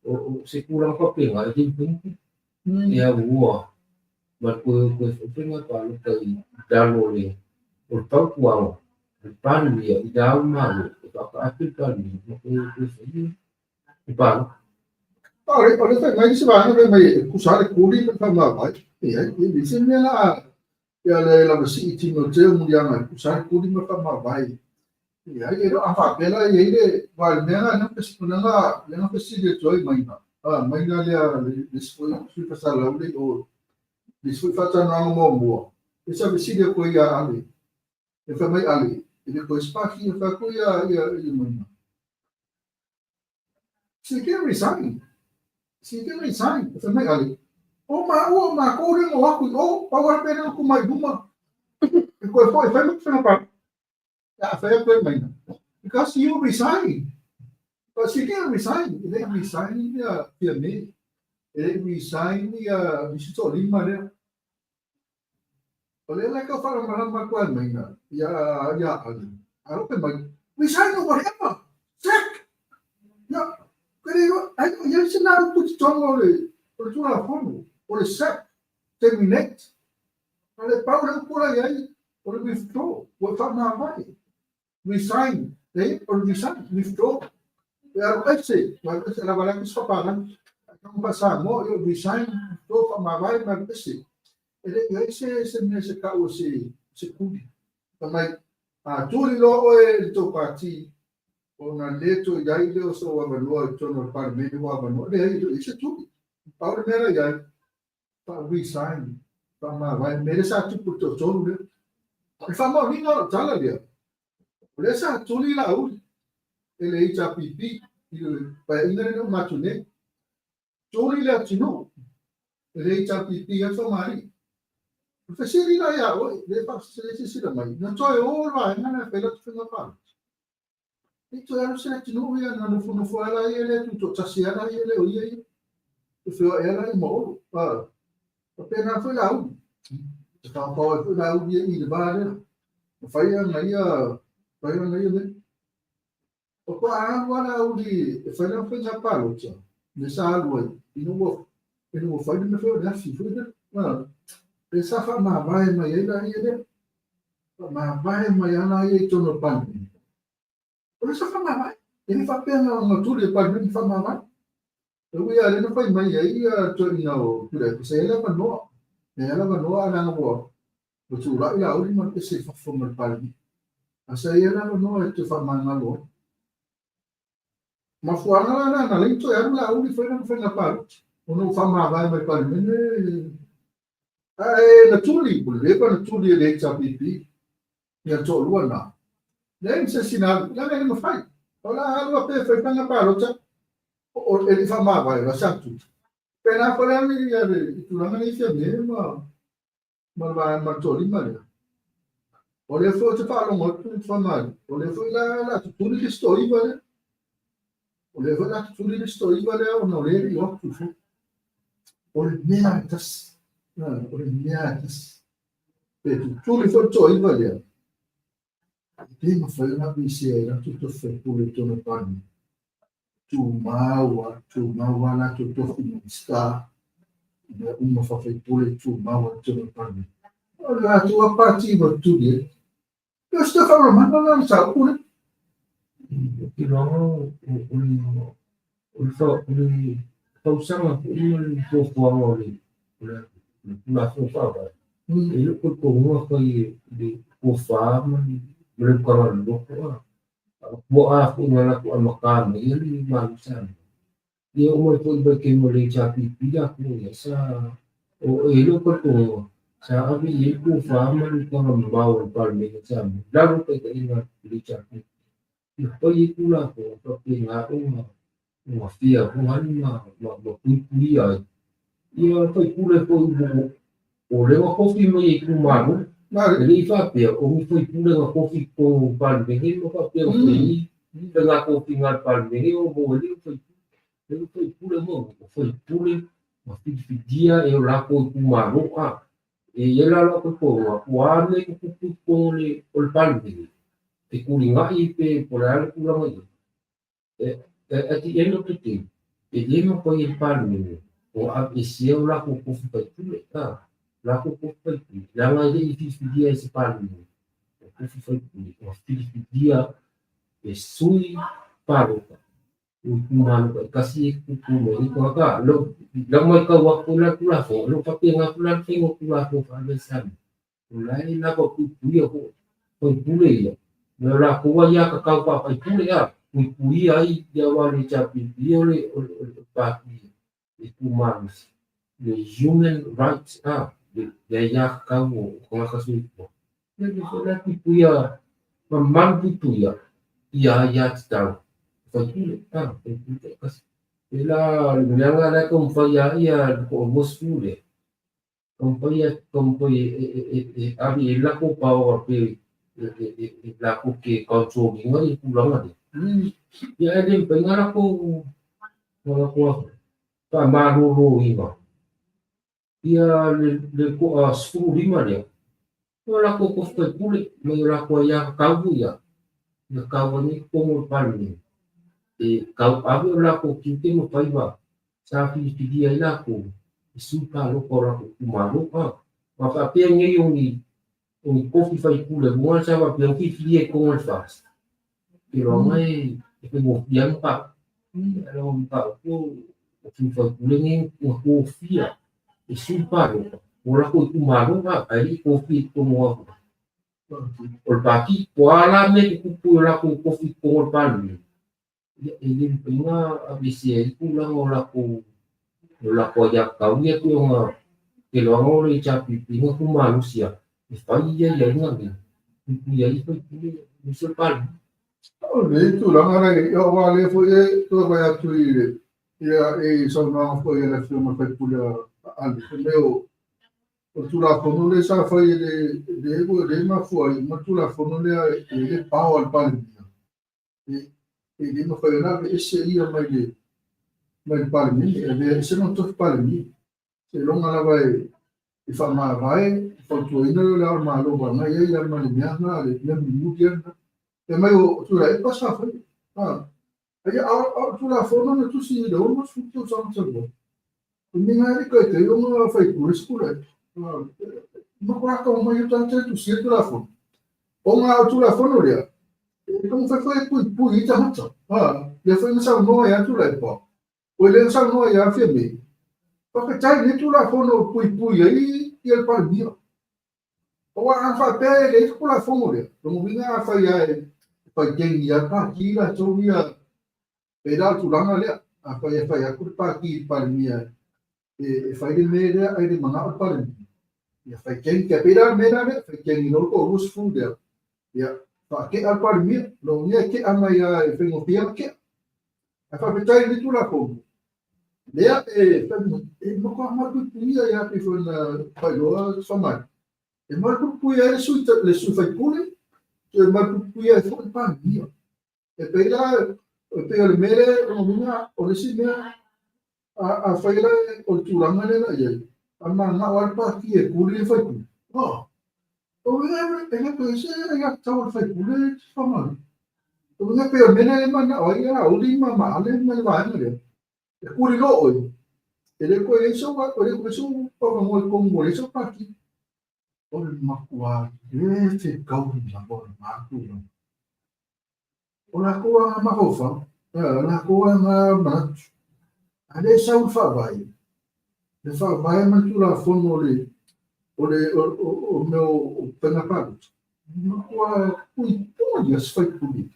o se tulaga faapena e le mafai ona tupu. E aunoa ma le toe fai faiga palota i lalo o le fautuaga a le Palemia i Le Ao o le Malo e faataape le Palemia ma toe faia le palota. O le fai mai se vaega fai mai e tusa le tuli ma le faamavae. E ai, e se mea la ia le lava si Timoteo muliaga e tusa le tuli ma le faamavae. E ai, e a faapea la e ai le wa le mea na na le na fesili atu ai maina. Maina lea le sui sui fasalau le o le sui faatanoaga muamua. E sa fesili atu ai ia Ale. E fai mai Ale, e le koe spaki e fai atu ia maina. She can resign. She can resign. E fai mai Ale, o maua o makou le ngo aku i o, pau a pena ku mai luma. E koe foi, fai mai whenga pa. Ya, fai atu e maina. Because you resign. But she can resign. E le resign ia me. E le resign ia nisi to lima lea. O le la ka wharamarama koe maina. Ia Ale. Aro pe mai. Resign or whatever. Sack. Ya. Kere ai ia se na puti tonga o le tulafono. O le sack. Terminate. Ale pau le upura iai o le withdraw. Ua whamawai. Resign. O le resign. Withdraw. E aru ese. Aru ese la wala kusa paran. Kama pa sa mo yo resign. Withdraw whamawai ma aru ese. E le ia se se mea se kau se kuli. Tamai a tuli lo oe le tō pāti o na leto i ai leo so avanoa i tono le Palemene o avanoa. Le ai se tuli. Pau le mea la iai. Pa resign. Pa mawai. Mere sa tupu tō tolu lea. E whamaoninga o tala lea. O lea sa tuli la uli. E le HRPP. I le paeaiga lena o matu nei. Tuli le atinu. E le HRPP a whamari. O fesili la ia oe. Le whasele sila mai. Na toe o le vaenga na whaila tu whenga palota. I toe alu se atinu ia na nofonofo ala ia le tu tasi ala ia le o ia ia. O whio e ala i maolu. O pēnā foi la uli. Te whāpau ai foi la uli e i le vā lea. O whai ana ia, whai ana ia me. O kua alu ala uli e whai lana whainga palota. Me sa alu ai. Ina ua whai me whai o le afi foi lea. E sa wha mavae mai ai la ia lea. Wha mavae mai ana ia i tono Palemene. O le sa wha mavae. E le whapea ngā turi e Palemene wha mavae. E ui a lena whai mai ai ia to ina o pura. Ko se ele wanoa. E ele wanoa ana ngā mua. O tū rai la uri ma pese whawha ma le Palemene. A sa ia la wanoa e te whamangalo. Ma fuanga la na na leito e aru la uri whai na whai ngā palota. O no whamavae mai Palemene. A e na tuli, o lepa na tuli e le HRPP. Ia tō lua nā. Le se sina, la le mawhai. O la alua pe whai whanga palota. O e li whamavae la sa tu. Pena ko le ia le i tūranga nei whia me ma ma ma tō lima lea. O le fo te whaalongo atu i te whamari. O le fo la la tutuli le sto iwa lea. O le fo la tutuli le sto iwa lea o na le i o atu fo. O le mea e tasi. O le mea e tasi. Pe tutuli fo tō iwa lea. Pe mawhai ona visi ai ratu tō whaipule tōna pani. Tū maua la tō tofi minista. Mea uma whawhaipule tū maua tōna pani. O le atu a pāti wa tuli e. Ia se te wharamana la sa upule. O te roanga o le tausaga foi ma le fuafuaga o le Tulafono Faavae. E le o koe fai le tofa ma le ukaga loloto a. Puaa foi na latou amatā mai ai le Malo Samoa. Ia oo mai foi i le vaitaimi o le HRPP latou ia, sa o e lou talitonuga, sa ave i ai le tofa ma le utaga mamao a le Palemene o Samoa i lalo o le taitaiga a le HRPP ia fai ai Tulafono faapena ona fair foi ma puipuia ai ia faipule foi o lea na tofi mai e itumalo. E le i faapea o ni faipule na tofi i totonu o le Palemene ma faapea na fai ai faiga tofiga a le Palemene ona maua ai lea o faipule. E le o faipule ma o faipule na filifilia e o latou itumalo. E i ai la lou talitonuga, po o a mea e tutupu i totonu o le Palemene, fetulinai pe po o le a le tulaga i ai, at the end of the day, e le mafai e le Palemene ona aveesea o latou tofi faipule. Latou tofi faipule, leaga e le i filifilia e se Palemene, o tofi faipule na filifilia e sui palota o itumalo taitasi e tutu mai ai tagata. Lau matau atu foi la i le Tulafono, e le o faapena foi la le faiga o Tulafono Faavae a Samoa. O la e lava puipuia foi faipule ia, ma o latou aiatatau faa-faipule puipuia ai ia aua o le HRPP o le pati e tumalosi le human rights, le aiatatau o tagata soifua. Ia lea foi la e puipuia ma malu puipuia ia aiatatau faipule, faipule taitasi. E la le mea lena la e taumafai lava ia le toa-20 lea, taumafai e ave i ai le latou power pe latou te control ina ia tulaga lea. Ia ae le mafai ona latou faamaloloina ia le toa-15 lea, o latou tofi faipule mai o latou aiatatau foi ia, ia tau ai nei totonu o le Palemene, e tauave o latou tiute ma faiva sa filifilia ai latou e sui palota o latou itumalo. Ma faapea nei o ni tofi faipule foi sa faapea ona filifilia i totonu o le FAST, keiloga e faigofie lava mataupu. Ae leaga o mataupu o sui faipule nei na tofia e sui palota o latou itumalo, ae le i tofia i totonu o le pati. Po o a la mea e tutupu i o latou tofi i totonu o le Palemene, ia e le mafai ona aveesea ai tulaga o latou aiatatau ia pei ona keiloga o le HRPP na tumalosi lava e fai ia aiaiga nei, puipuia ai faipule aemaise o le Palemene. O le tulaga la i aua lea foi e toe vaai atu i le ia i saunoaga foi a le Afioga i le sui usufono a Ali, fai mai o le Tulafono lea sa fai e le mafua ai ma le Tulafono lea e le power a le Palemia, e le mafai ona aveese ia mai le Palemene, e aveese lona tofi Palemia. Seiloga lava e faamavae, fautuaina lea o le Ao o le Malo vagana ai ia ma le mea lena, le mea mulimuli lena. E mai o Tuilaepa sa fai. Ai a o le Tulafono na tusi i le 60 tausaga talu ai. O le mea lena e taitai ona faipule se Tuilaepa. Ma ko mai o tagata e tusia le Tulafono. Ona o le Tulafono lea, e taumafai foi e puipui i tagata. Lea foi na saunoa ai a Tuilaepa. O lea na saunoa ai a Fiame. Faafetai i le Tulafono puipui ai ia le Palemia. Aua a faapea e leai se Tulafono lea, lona uiga a fai lava e faiteni a le pati latou ia, pei la o le tulaga lea. A fai e fai atu le pati i le Palemia e fai le mea lea ae le manao le Palemia, ia faiteni. Ia pei la le mea lea, faiteni loa le toa-20 lea, ia faatea le Palemia, lona uiga e tea mai lava e faigofie ona tea. Ae faafetai i le Tulafono lea e matua malupuipuia ia pei foi ona faailoa Faimali. E malupuipuia ai le sui faipule, e malupuipuia ai foi le Palemia. E pei la, e pei o le mea lea, lona uiga o le isi mea, a fai la o le tulaga lea la i ai, a manao lava le pati e kuli le faipule. O uiga e le toe ese aiatatau a le faipule Faimali. O uiga pei o le mea lea e manao ai Laauli ma Ale ma le vaega lea. E kuli loa oe, e le toe i ai sou avanoa i totonu ua leai sau pati. O le matua le fetaui lava o lena tulaga. O latou lava mafaufau, o latou lava manatu. A le sau le faavae, le faavae ma le Tulafono o le mea o faiga palota, matua puipui ia se faipule.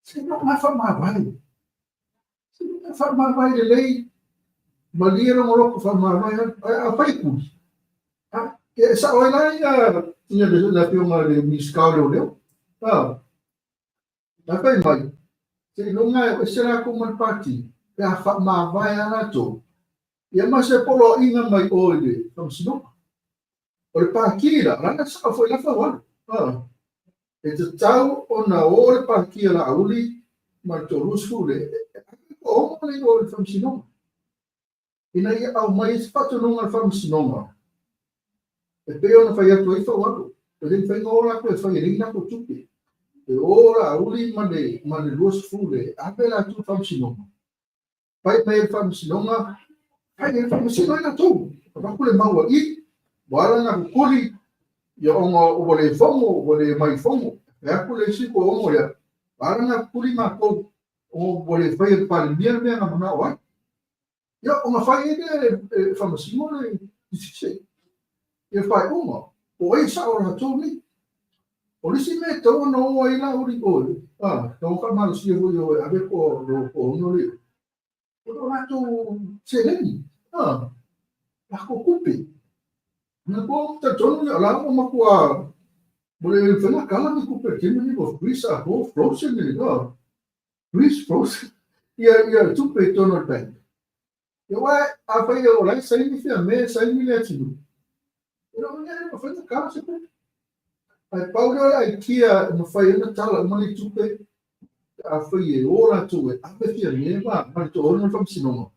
Se no nga faamavae. Faamavae lelei, malie lona loto faamavae, ae afai e tuli, e sao ai la ia le afioga i le Minisita o Leoleo. Ae fai mai, seiloga e o ese latou ma le pati, pe a faamavae lava latou, ia ma se poloaiga mai o i le faamasinoga. O le pati la, o la e sao foi la Faualo. E tatau ona o le pati a Laauli ma le 30 le, e toaono le o i le faamasinoga, ina ia aumai ai se faatonuga a le faamasinoga, e pei ona fai atu ai Faualo, e le mafai ona o latou e fai e leai ni latou tupe. E o Laauli ma le 20 le, ave latou i le faamasinoga, fai mai e le faamasinoga, fai e faamasino ai latou, avatu le mau a i, ua ala ona tutuli, ia ona ua le fono, ua le mai fono, e atu le isi toaono lea, ua ala ona tutuli matou, ua le faia e le Palemia le mea na manao ai. Ia, ona fai ai lea e faamasino le decision, ia faaiuga, o ai e sao latou nei. O le isi mea e tatau ona o ai Laauli oe, tau faamalosia foi o e ave po o le o lo latou seleni, latou tupe. Na ko talitonu ia la ua matua ua le mafai ona tala ni tupe a le taimi lenei, ua freeze atoa, frozen le freeze frozen ia tupe i totonu o le bank. Ia aua afai o la e saini Fiame, saini Leatinuu, e le o mafai ona tala se tupe. Ae pau lea o le aikia e mafai ai ona tala uma nei tupe, afai e o latou e ave Fiame ma le toaono i le faamasinoga.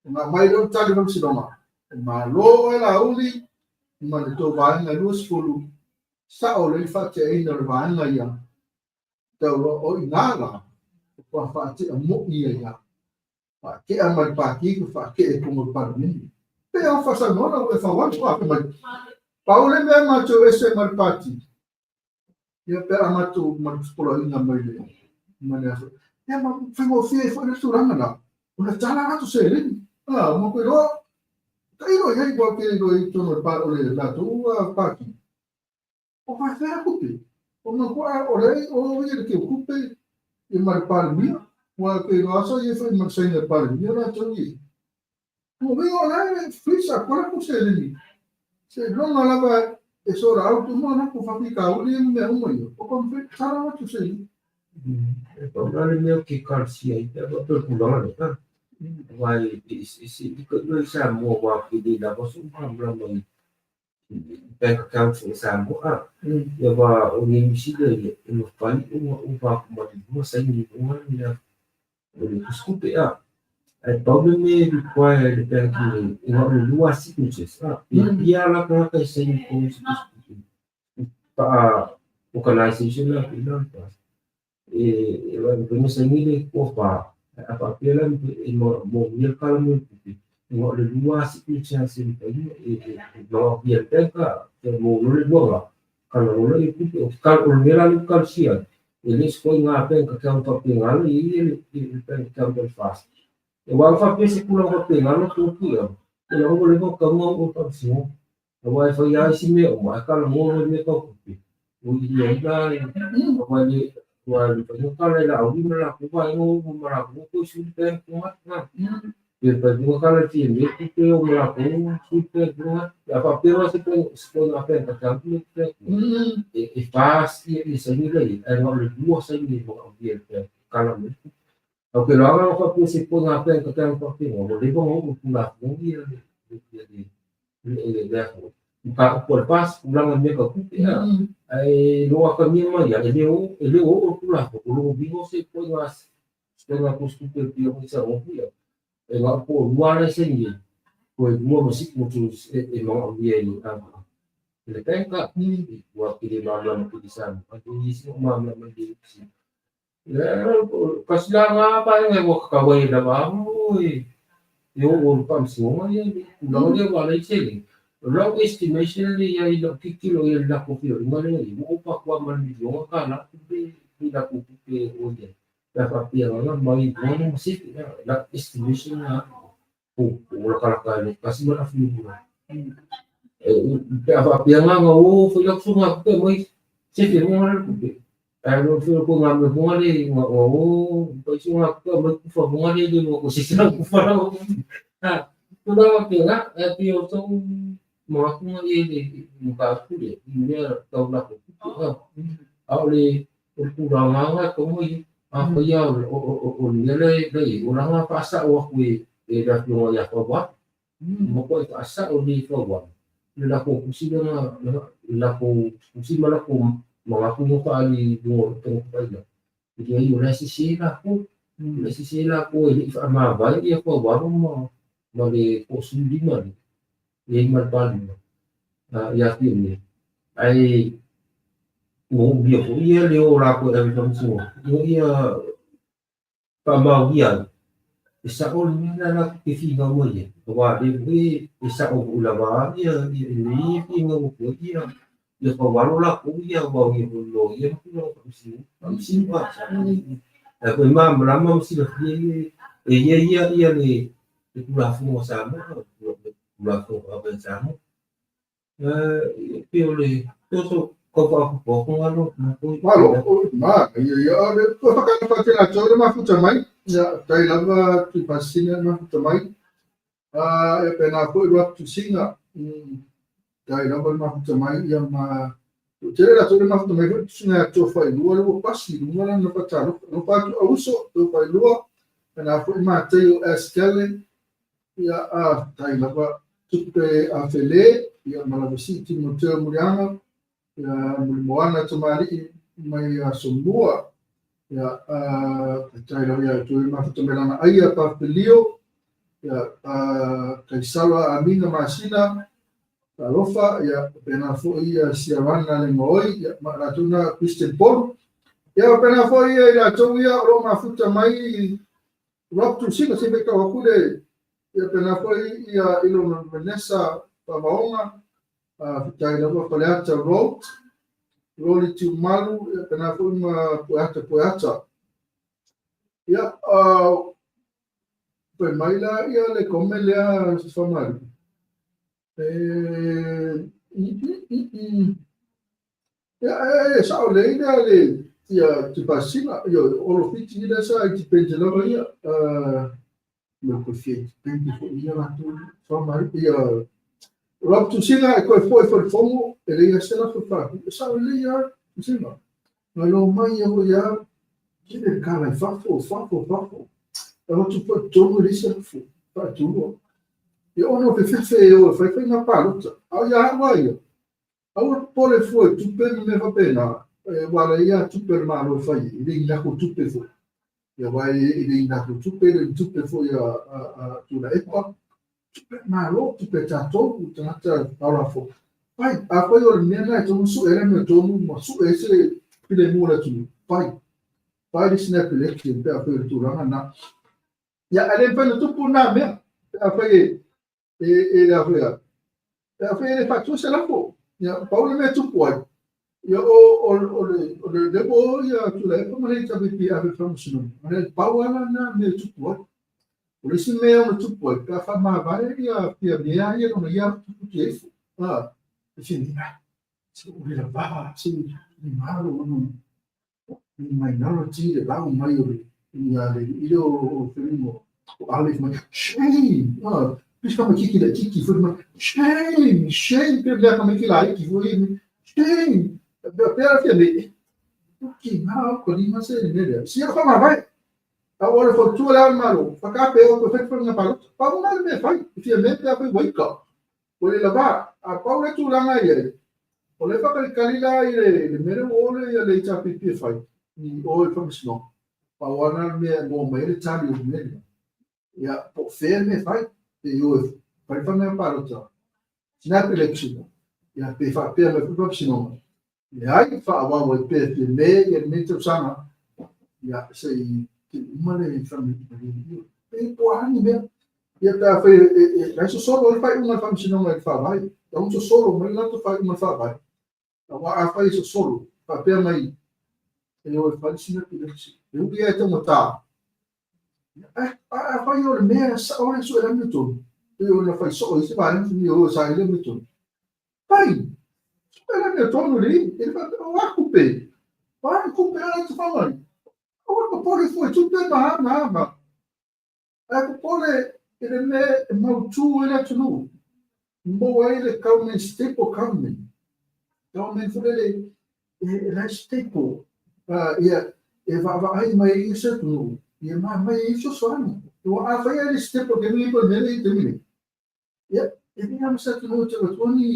Ona aumai lea o le tali o le faamasinoga, e malo oe Laauli ma le tou vaega e 20, sao lelei le faateaina o le vaega ia, tau o i ina la, ua faatea moi ia ia. Faatea ma le pati, faatea i totonu o le Palemene. Pe o faasaunoa ua e Faualo, fai mai, pau le mea matou ese ma le pati, ia pe a matou ma le poloaiga mai le aso. Ia ma faigofie ai foi le tulaga la, ona tala latou seleni. Ma koe loa, tailo i ai ua te iloa i totonu o le latou pati. O faafea tupe. O matua o le o ia le teutupe ia ma le Palemia. Ua te iloa asa ia foi ma le saina Palemia latou ia. O winga o la e freeze a kola ku seleni. Se longa lava e sola auto mo na ku whakikauli e mea uma ia. O ka mwhai tala latou seleni. E pau la le mea ke kalsia i te awa pe pulanga le ka. Wai e se i ka ilo i Samoa wa ke le lava so ma mla mai bank account i Samoa. Ia wa o ni New Zealand e mawhai o o wa kumali lua saini o le o le tuskupe a. Ai pau le me require le bank i ngā o le lua signatures a. Ia la ka ka saini ko se tuskupe. Pa organization la ina pa. E wa me saini le ko pa. A pa pela e mo mo ia kala mo kupe. Ngā le lua signature se mpai e ngā ia bank a mo le lua kala lo le kupe o kal o le la le kal sia. E le sko ngā bank account pa pe ngā le i le bank account del fast. E wa fa pe se kula pa pe ngā lo tu ki ya. E la mo le ko ka mo o pa si mo. A wa fa ya si me o ma kala mo le me ka kupe. O i le la o wa le wa le pa no kala la o ni la ku wa no mo la ku ko su bank ko ma. Pe pa no kala ti me ku pe o la ku su bank ko ma. A pa pe wa se pe se na bank account le pe. E fast e saini le e ngā le lua saini mo o le kala mo. O ke loa ngā pe se po ngā bank account pa pe mo le mo o ku la ku ia le le le le ka ko le pas ku la me ka ku pe a. Ai loa ka mi ma ia e le o ku la ko lo bingo se po ngā se ngā ku ku pe pe o sa o ku ia. E ngā po lua le saini ko e lua mo sik mo tu e mo o ia ni a. Le bank ka ua ki le ma ma ki sa mo. A ni si ma ma ma di si. Kasi la nga pa nga mo ka wa la ba mo e yo o pam si mo ia la le wa le che. Rough estimation le ia i lo kilo ia la ko fio nga le mo pa kwa man mi yo ka la ku pe la ku pe o ye. La pa pe nga mai mo mo si la estimation na o o la kala ka le kasi ma la fi mo. E pe a pa nga nga o fo la ku nga pe mo se fi mo la ku pe. Ae lo fio ko ngā me honga le nga o o isi ngā kuka mai kufa honga le le ko sisa kufa la ha ko la wa pe nga e pi o tau mga kunga i le mga ku le i mea tau la ko ha a o le o ku la nga nga ko mo i a ko ia o le le le o la nga pa sa o ku e e la fi o ya fa wa mo ko i sa o ni fa wa le la ko ku si nga la ko ku si ma la ko mga ku mo pa ali do to pa ila i ai o la si si la ko la si si la ko e fa ma vai ia fa wa ma ma le ko su lima le e ma pa lima ia fi ni ai mo bia ko ia le o la ko e fa mo ia pa ma ia e sa o le la la ke fi nga mo ia wa le we e sa o la wa ia ia ni fi nga mo ko ia ia fa wa la ko ia wa ia lo ia ko lo ko si si pa sa e ko ma ma ma si la fi e ia ia ia le le ku la fu mo sa mo ku la fu a ben sa mo e pe o le to so ko pa ko ko nga lo ko Malo, ma, ia ia le ko whakana whakatela tau le mafuta mai, ia tai lava tu pasina mafuta mai. A e pena foi ro tu singa. Tai lava le mafuta mai ia ma tele la tau le mafuta mai foi singa to fai lua le pasi lunga la na patalo. No pa tu auso to fai lua pena foi ma te o eskele ia a tai lava tupe a fele ia malavisi Timoteo Murianga ia Mulimoana Tamali'i mai a Somua ia a tai lava ia tu mafuta mai lana aia pa Filio ia a Kaisala Amina Masina Alofa ia pena foi ia Siarana le Ngoi ia ma la Christian Paul ia pena foi ia la tu ia ro mafuta mai Rob tu singa se ka wakule ia pena foi ia ilo Vanessa Pavaonga a tai lava Faleata Road Roli Tumalu ia pena foi ma Puata Puata ia a pe mai la ia le come le a famali ia e sa o le ia le ia te pasina ia o lo fiti ia sa i te pente lava ia me ko fie te pente fo ia la tu famali ia Rob tu singa e koe foi foi fomo e le ia sela fo fa sa o le ia tu singa no lo mai ia o ia ki le kala i fafo fafo fafo e o tu po tomu le sela fo fa tu ia ono fe fe fe o fai fai na palota au ia wa ia au pole foi tu pe me fa pena e wala ia tu pe ma lo fai i le ina ko tu pe fo ia wa i le ina ko tu pe le tu pe fo ia a tu la epa tu pe ma lo tu pe ta to u tata ala fo fai a foi o le mea na e su era me tomu ma su e se pile mo la tu fai fai le snap election pe a foi tu ranga na ia ale pa no tu pu na mea a foi e e la foi a foi le fa tu se la fo ia Paul me tu pu ai ia o o o le o le le bo ia tu la epa ma le ta pi a fa musino ma le pau ala na me tu pu ai o le si mea o tu pu ai ka fa ma va ia pia mea ia no ia tu pu te fu a e fi ni se o le la va se ni malo no ni mai na lo ti le la mai o le ia le i o filimo o ale mai shame a Pisca ma kiki le kiki foi ma shame shame pe le ma kiki la ki foi shame pe pe a fi le ki na ko ni ma se ne le si fa ma vai a o le fo tu la malo fa ka pe o ko fe fa na palo pa mo na me fai fi me pe a foi wake up o le la va a pa o le tu la ngai e o le fa ka kali la i le mere o le ia le ta pi pi fai ni o e fa misno pa o na me mo me le tali o me ia po fe me fai e o fai fa me palo ta snap election ia pe fa pe me fa sino ia ai fa wa wa pe pe me ia me te sanga ia se i te uma le fa me e po ani me ia ta fe e so solo le fai uma fa sino me fa vai ta un so solo me la to fa uma fa vai ta wa a fa so solo fa pe mai e o fa snap election e u ia te mata a fai o le mea sa o le so le me to e o na fai so i se vai ni o sa ile me to pai so le me to no li e fa o a kupe pai kupe fama o ko pole fu tu pe ma ma ma e ko pole e le me mautu e le atunuu mo ai le government staple government government fu le e la staple ia e vaavaai mai i se atunuu ia ma mai i fesoasoani ua afai ai le staple ke ni po mele i te mile ia e ni ama se atunuu te vatua ni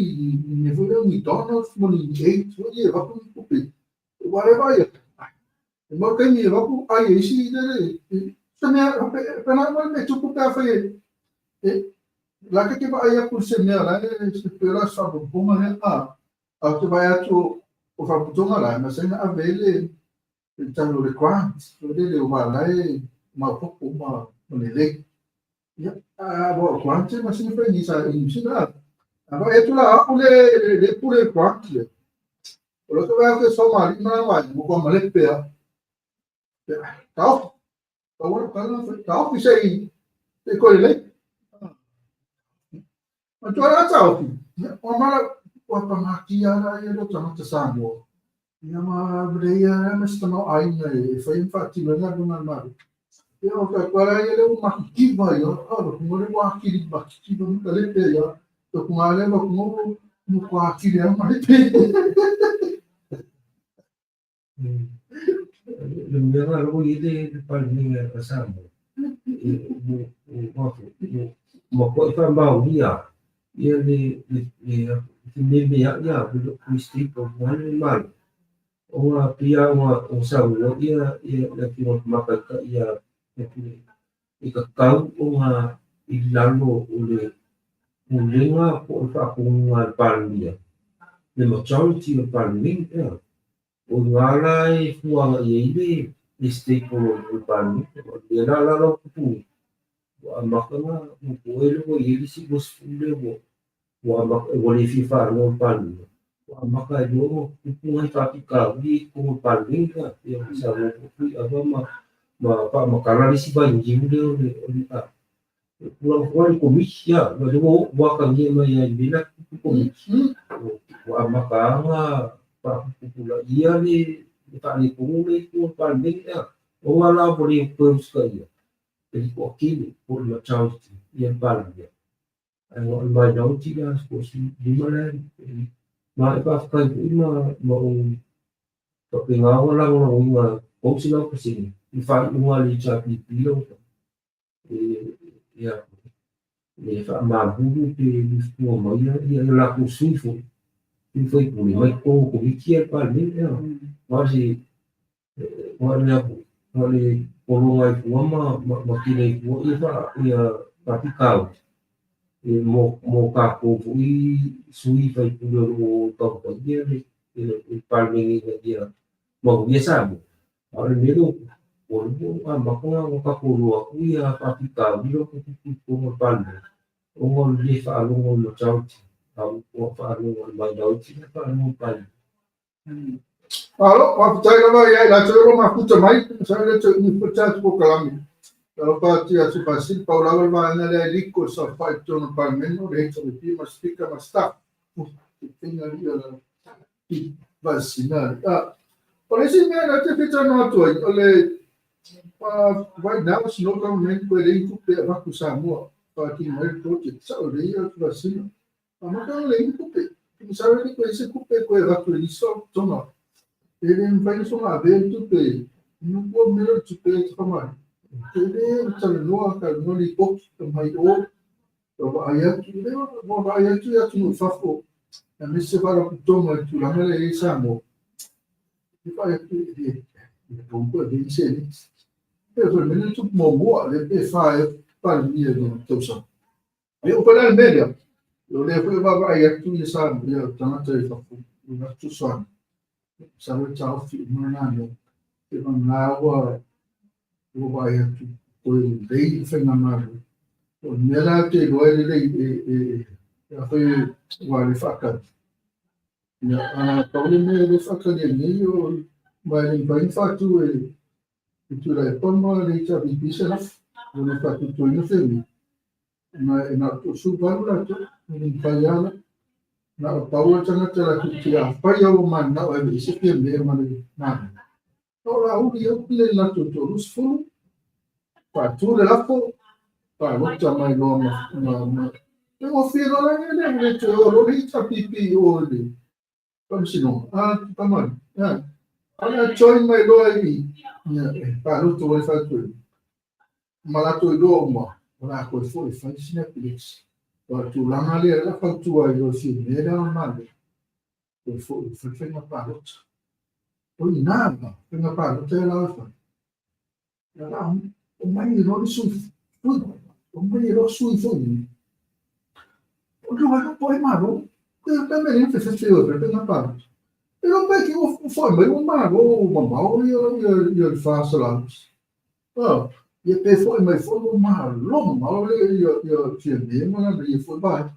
ni foi leo ni Donald mo ni eight foi ia vaku ni tupe ua le vai e mau kaimi e vaku ai e isi le se mea pe na mo me tupu pe afai e la ke vai aku se mea la e se pera sa bonga le a te vai atu o fa putonga la ma se na avele le talo le grant le le wa la e ma popo ma le le ia a bo grant ma se fa ni sa i si na a va etu la o le le pule grant le o lo que va ke so ma ma wa mo ko ma le pe a tau tau tau tau fi sei e ko le ma tu ara tau fi o mala o pa ma kia ra ia lo tangata Samoa ia ma breia ma sta no ai e fai fa ti na na ma ia o ka kwara ia le ma kiva ia o ko mo le wa ki ma kiva mo le pe ia to ko ngale mo ko mo kwa ki le ma le pe Le mea lo i le Palemene a Samoa e mo mo mo ko i whamaunia ia le le le te meme ia ia le staple mo le malo o ngā pia o ngā o Samoa ia ia le ki mo makaika ia e ka kau o ngā i lalo o le pulenga po o whaakonga le Palemia le majority o le Palemene ia o ngā la e fuanga i le le staple o le Palemene o le la la la kupu wa makanga mo ko ele mo i le si mo le mo wa mak wa le fi fa no Palemene wa maka e lo kupu ngai fa ki ka wi ko Palemene ka ia sa mo ku ava ma ma pa makala le si ba ngi le o le o le a pula ko le komisi ia le mo wa ka ngi ma ia i la kupu komisi wa maka nga pa kupu la ia le le fa le ko le ko Palemene ia o ngā la bo le ko ska ia e ko kile po le majority ia Palemene ai o mai no ti la ko si di ma le ma e pa kai i ma ma o to pe ngā o la ngo ma ko si la ko si i fa i ngā li cha pi pi lo e ia le fa ma bu pe li fu ma ia ia la ko si fu i foi ku le mai ko ko ki e Palemene ia ma si ma le ma le polo ngai fu ma ma ki le fu ia fa ia pa pi kau e mo mo ka ko fu i sui fai pu le o tau pa ia le le Palemene ia ma ia sa mo a le melo o le a ma ko nga ka ko lo ku ia pa pi kau lo ku ku ku mo Palemene o ngo le fa lo ngo lo chau ti a o fa lo ngo mai dau ti fa lo Palemene. Alo, wa fitai lava ia i latou ro mafuta mai, sa le te ni futa ko kalami. Alo pa ti atu pa sil pa lava ma na le liko sa fa tono Palemene le to pi ma speaker ma staff. Te tinga ri ala ti vasina. Ah, o le si me na te fita no atu ai, o le right now it's no government ko le ku pe va ku Samoa. Pa ki mai project sa o le ia vasina. A ma ka le ku pe. Ki sa le ko ese ku pe ko e va ku ni so toma. Ele não vai só ver tu pe não pode melhor tu pe tu kama ele tá no ka no li pok mai o o ai tu le mo ai tu ya tu no fafo a me se para ku toma tu la mele e sa mo e fa tu e e bom ko de se ni e so me tu mo mo le pe fa e pa ni e no to sa e o pa la media o le foi va ai tu e sa mo ya tangata e fafo na tu sa sa le tau fi mo na no e va na wa o vai atu ko le lei whainga maru. O mea te roe le lei e a whai wa le whakari. Ia, a paule mea le whakari e nei o mai le pai whatu e tūra e pama le HRBP se laf. O le whatu tō ina whenui. Na e na tō sūparu la tō, e ni pai ala. Na o paua tangata la tu te a pai au mana o e se pia mea mana nā. O la uli au le latou 30, faatu le lafo, palota mai loa ma e gofie loa la le le toe o loa le HRPP i o i le Faamasinoga. A, tamai, a, a le a join mai loa i ia, e palota ua le faatu ma latou iloa uma, o le a toe foi e fai sina apeleki. O le tulaga lea la fautua ai loa Fiamē le Ao o le Malo, toe foi e fai faiga palota. O i ina la, faiga palota e la e fai. Ia la, o mai e loa le sui, o mai e loa sui foi ni. O le loa po e malo, pe pe me le fefe o pe faiga palota. E lo pe ki o foi mai o malo o mamao ia ia ia le 400. Oh, ia pe foi mai foi o malo mamao le ia ia Fiamē ma la ia foi vai.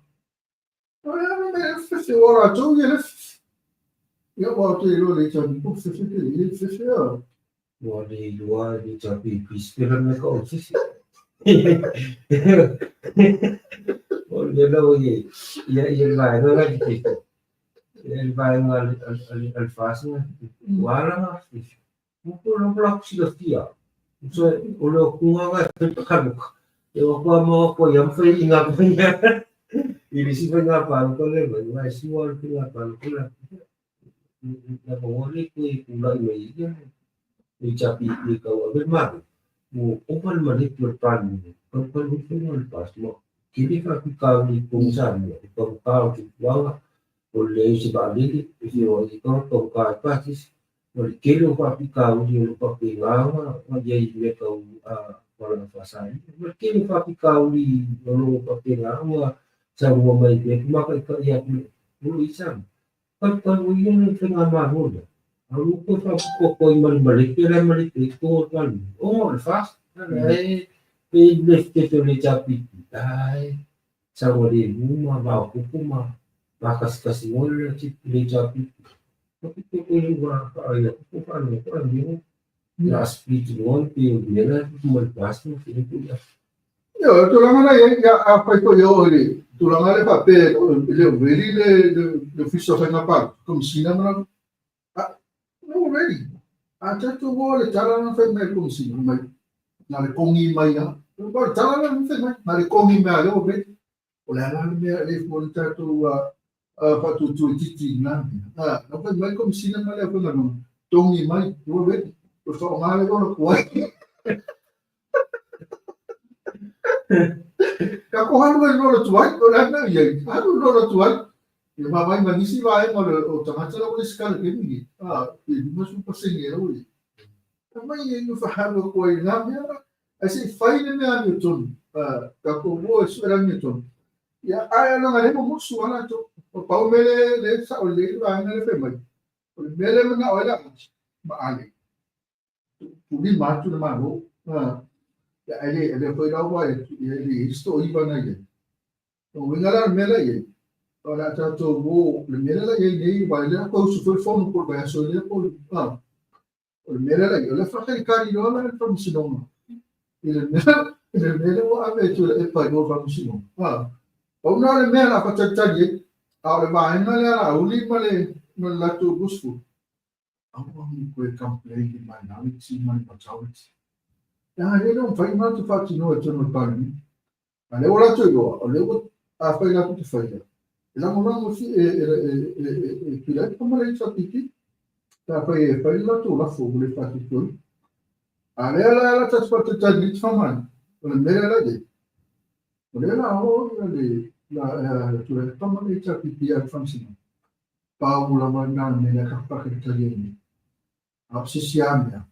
O le me fefe o latou ia le ia o te lo le tani po fefe pe le fefe a. Ua le iloa le HRPP spela me ka o sisi. O le lau ia ia ia le vaega nga te te. Ia le vaega al fasinga. Ua ala nga sisi. Mo lo la silafia. So o le kunga nga te kaluka. E o kwa mo ko ia mfai inga kunya. I le si faiga palota le mai, wa si wa le faiga palota la. Na ko le ku i kula i mai ia. HRPP ka ua ave malo. Ua ova le malepe o le Palemene, palupalu ai faiga o le pas ma kele faafitauli i totonu Samoa, e taugata o le soifuaga, o le leai o se vaalele, e feoai ai tagata, taugata ai pasese. O le tele o faafitauli o lo o faapena ona i ai i mea tau fualaau faasaina. Ma le tele o faafitauli o lo o faapena ona saunoa mai pea e mataitai atu o lo o i ai Samoa. Palupalu ai ia le faigamalo lea. A o lea ua toe faaopoopo atu ai ma le malepe la e malepe ai totonu o le Palemene, ona o le FAST. Ae pei le fetete o le HRPP, ai saogalemu ma maopoopo ma makasikasi moe le HRPP. Ko koe ua whaai aku ko whanau ko ai la split loan pe o mea la tupu mai le FAST ma whina ko ia. Ia, o tulaga la i ai, ia, a fai foi o le tulaga le faapea le o ready le Ofisa o Faiga Palota, Komesina ma la, a, no ready. A tatou o le tala na fai mai le Komesina mai, na le kongi mai a, o le tala na fai mai, na le kongi mai a le o ready. O le a la le mea le fua le tatou faatuatuaititi i lena mea. A, na fai mai le Komesina ma le aufaigaluega, togi mai, ua ready. O le faaaoga le ola tuai. Ka ko halu ai lola tuai, o le a mea i ai, halu lola tuai. Ia vaavaai ma nisi vaega o tagata la ua le sikala kemi ni. A, pe 50% la ua i ai. Aumai e inu fahalu atu ai i lena mea la. Ae se i fai le mea amiotonu. A, tatou o e sue le amiotonu. Ia, ae leaga le mumusu lava latou. O pau mea le sao lelei le vaega lea fai mai. O le mea lea manao ai le Aoji ma Ale, tuulima atu le Malo. Ia, ae le avea foi la ua e le i ai se toaiva na i ai. O uiga la o le mea la i ai, o le a tatou o, le mea lea la i ai nei, aua o lea la toe usu foi le fono po o le vaiaso lea po o le, o le mea lea la i ai, o lea faakalikali loa la le Faamasinoga i le mea, i le mea lea ua ave e Tuilaepa i o i le Faamasinoga. Pau lena o le mea o le a faatalitali ai, a o le vaega lea a Laauli ma le ma le latou 20, aua ne i toe complain i le minority ma le majority. Leaga lea e le o mafai ona latou faatinoa i totonu o le Palemene. A lea ua latou iloa, o lea ua afai latou te faia, e lagolago e e e Tuilaepa ma le HRPP, pe afai e fai le latou lafo ua le faatuatuaina. A lea la la tatou faatalitali nei te faamanu, o le mea lea la i ai, o lea la o ia le la Tuilaepa ma le HRPP a le Faamasinoga. Pau lava lena o le mea lea ka faatalitali ai nei. A o se isi lava mea,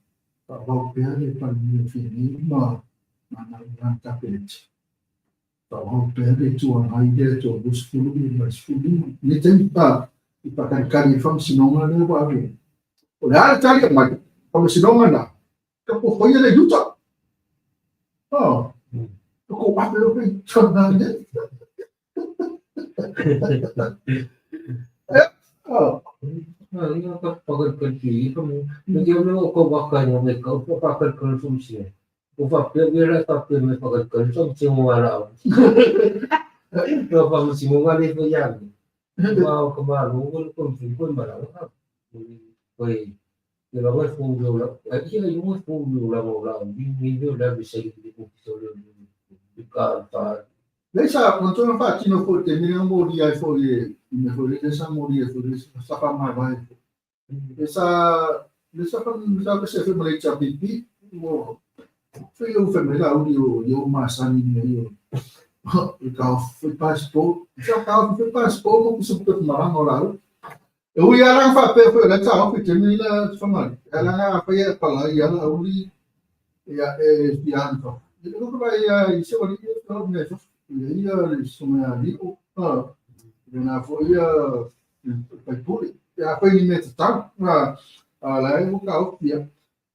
faaauau pea le Palemia o Fiamē ma lana Kapeneta. Faaauau pea le Itu Agai lea e 30 ma le 15. I lenei taimi, i faatalitali i le Faamasinoga lea ua ave. O le a le tali aumai, Faamasinoga na, ka po faia le Utah. Oh, ko ave o pe tana ne. Oh. Ia ka whakakalkal ki i ka mo. Me te ono o ka waka i ngā me ka upa whakakalkal whamsina. O whapea wera whapea me whakakalkal whamsina o ngā rao. No whamsina ngā le whai ame. Wā o ka māro o koe mfui koe marawa. Koe Ia lava e fou i o la, ai ia i o fou i o la o la, ni ni o la me sai le o ki le le ka ta. Le sa mo tona faatino foi te mea moli ai foi e me foi le sa moli ai foi le sa fa mai vai. Le sa le sa fa sa ka se fe mo le HRPP mo foi o fe me la uli o yo ma sani ni yo. Le ka fe passport. Sa ka fe passport mo ku se pe maranga o la. E ui ala fa pe foi le ta o te mi la fa mai. Ala na fa ia pa la ia la uli ia e fian fa. Le ko ba ia i se wali ia fa me fa. Ia le suma li o a le na fo ia pai puli. Ia fa ni me ta na a la e ka o ia.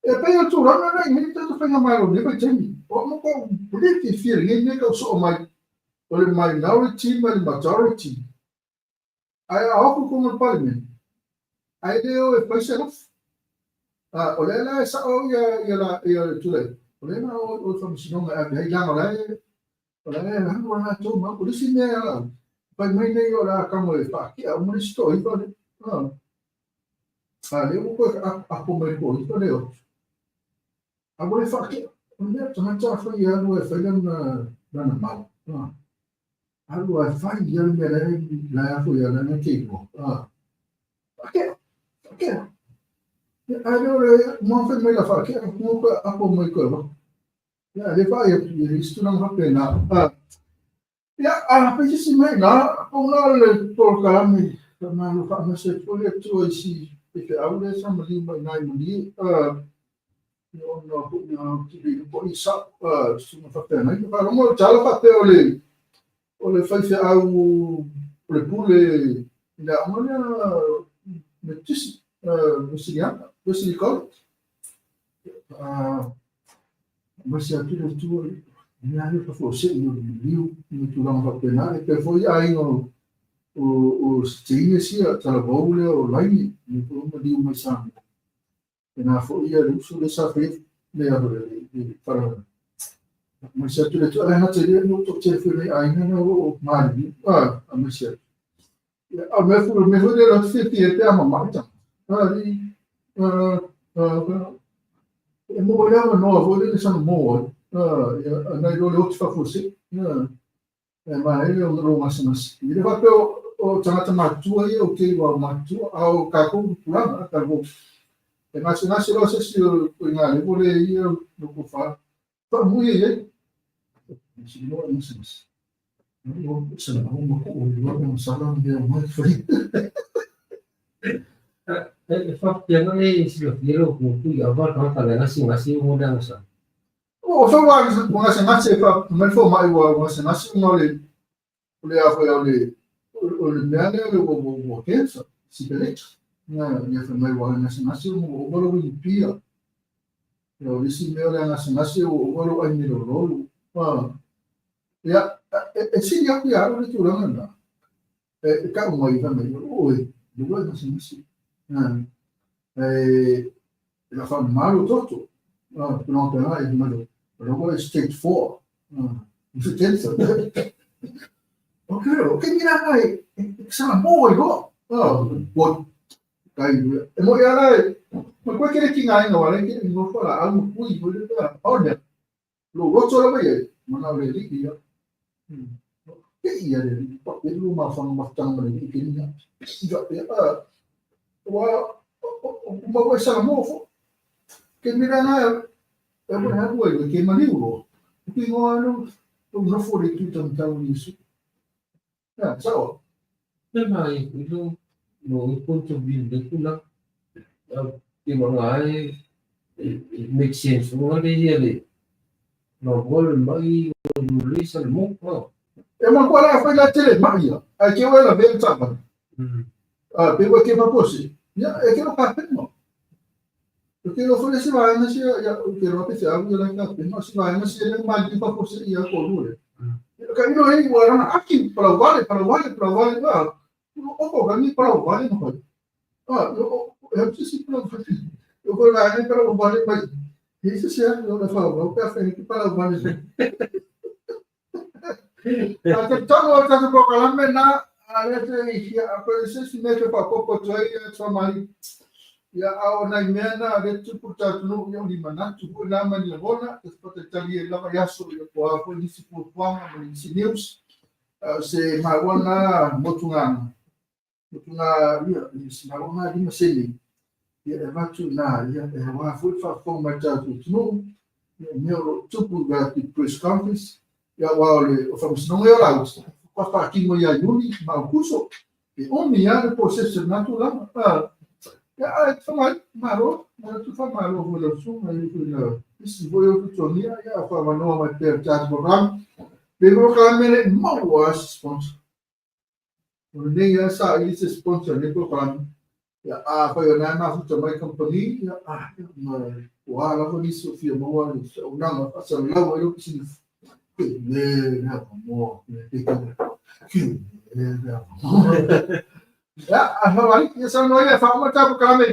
E pe o tu rana na ni te fa nga mai o ne pa temi. O mo ko puli ki fi le ne ka so mai. O le minority ma le majority. Ai a oku ko mo parliament. Ai le o e paise lof. A o le la sa o ia ia la ia tu le. O le na o fa misino nga ai la la o le la o la to ma o le si me ala. Pai mai nei o la ka mo e fa ki a mo le sto i fa le. A le o ko a ko mai ko i fa le o. A mo le fa ki o le ta ta fa ia no e fa na na na ma. Alu ai fai ia le mea la ia fo ia na te ko. Ake ake. A le le mo fe me la fa ke mo ko a ko mo ko. Ya le fa ia le stu na fa pe na. Ya a pe si mai na ko na le por kalami na lo fa na se fo le tu ai si e te au le sa mali mai nai mali a no no no ti le ko i sa su na fa pe na. Fa mo ta la fa pe o le o le fai fe au o le pule la ona me tisi Wesleyana Wesley College ma se atu le tu ni a le fo se ni liu ni tu la fa pena e pe foi ai no o steine sia tala boule o lai ni ko ma liu mai sa e na fo ia le usu le sa fe le a le le para ma se atu le tu ala na te le no to te fe le ai na o ma ni a ma se a me fu me fu le lo fe te te ama ma ta a li e mo le no vo le sa mo a na le o fa fo se e ma ele o ro ma se mas ile fa pe o tangata matua ia o te wa matua au ka ko pulanga ka ko e ma se na se lo se si o nga le le ia no ko fa fa mu ye si no no se mas no se na mo ko o lo no sa la me mo fri E fa pia le si lo fielo ko ku ya va ka ta la si ngasi mo da sa. O fa wa wa se ngasi fa me fo mai wa wa se ngasi no le le a fo le o le me le o o kensa si pele na ya fa mai wa ngasi ngasi mo o lo ni pia. O le si me le ngasi ngasi o o lo ai ni lo lo. Ah. Ya e si ya ya le tu la na. E ka mo i fa mai o e lo ngasi ngasi. E la fa malo toto. Ah, tu non te e malo. Lo è stage 4. Ah, si pensa. Ok, ok, mira mai, sa mo go. Ah, bo dai, e mo ya la, ma qua che ki ngai no ale che no fa la al pui bo le ta. Ona. Lo lo so la ye, ma na le li ya. Che ia le pa pe lo ma fa ma tang ma le che ni. Ja, ah. Wa ma wa sa mo fo. Che mira na e mo na bo e che ma ni lo. Ki ngo no no fo le tu tam tau ni su. Ah, so. Me mai lo lo punto di de kula ke ma ngai make sense mo le ia le no bol mai o le sa mo no. E ma qual è la tele ma ia. A che vuoi la venta ma. Ah, pe che fa posi. Ya, e che lo fa no. Porque lo fo se vai na se ya o che lo pe se agu la ka pe no se vai na se le ma di fa posi ia ko lure. Ka no e wa na aki para vale para vale para vale va. O ko ga ni para vale no. Ah, eu eu preciso para eu vou lá nem para vale mas isso se é eu falo, eu café aqui para vale. Até todo o tanto ko kalame na a le te ia a ko se si me pa ko ko toi e tso mali. Ia a o nai mea na le tupu tātunu ia o ni manatu foi na ma ni lagona e fatatali e lava i aso ia po a foi nisi fuafuaga ma nisi news se maua na motugaga motuga ia se maua na 5 sene ia e avatu na ia e auā foi le faafofoga mai tatou atunuu ia mea o loo tupu i le press conference ia ua o le o faamasinoga ia o lauti faatino ia Iuni ma Aukuso e umi lava le process lena tulaga ia ae faamai malo ma tu faamalo foi lau susuga i foi na isi foi o tutogia ia faamanoa mai pea le tatou program pe polokalame le maua se sponsor o lenei lava sa ili se sponsor nei polokalame ia afai o lena e mafuta mai kamupani ia ma ua lava nisi o fia maua le feaunaga faasalalau ai lou pisinisi le le avanoa le le avanoa ia afai ia saunoa ia faauma tatou polokalame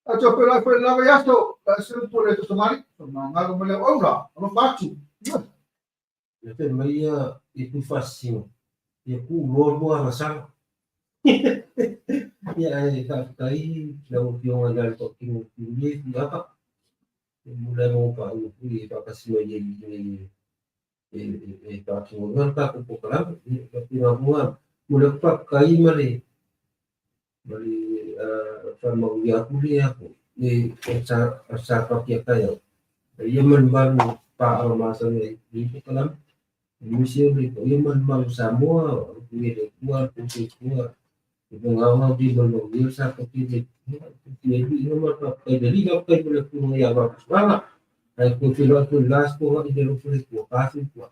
atu pe la foi lava i aso se upu le totomali magalo ma le auauna alofa atu. Ia fai mai ia i tuufaasisina ia tuuloa lua agasala. Ia ae faafetai lau Afioga i le Toatino Piulie Tuiava e mula e maua foi e faatasi mai ai ina e faatinoina le tatou polokalame. Ia faapena foi mo le faafetai ma le faamanuia atu le le sa fatia taeao ia malumalu paaga masani ai i polokalame aemaise o le paia malumalu Samoa alofagia e le Atua le tou soifua e vagaoga le manumanuia le sapati le ai viiga ma le faafetai i le Alii. Faafetai mo le Afioga ia Vaafusuaga ae toe feiloai foi i le la Aso Toonai i le alofa o le Atua. Ta soifua.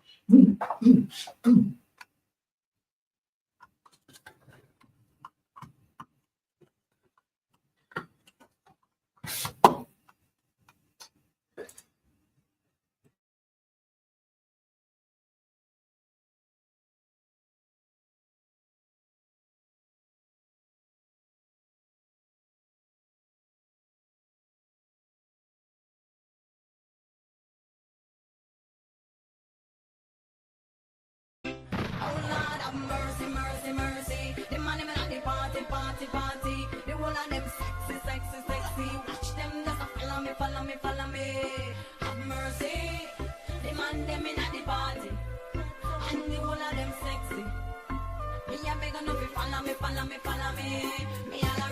Oh Lord have mercy, mercy, mercy. The man them at the party, party, party. The whole of them sexy, sexy, sexy. Watch them just a follow me, follow me, follow me. Have mercy. The man them in at the party, and the whole of them sexy. Me a beg no fi follow me, follow me, follow me. Me all a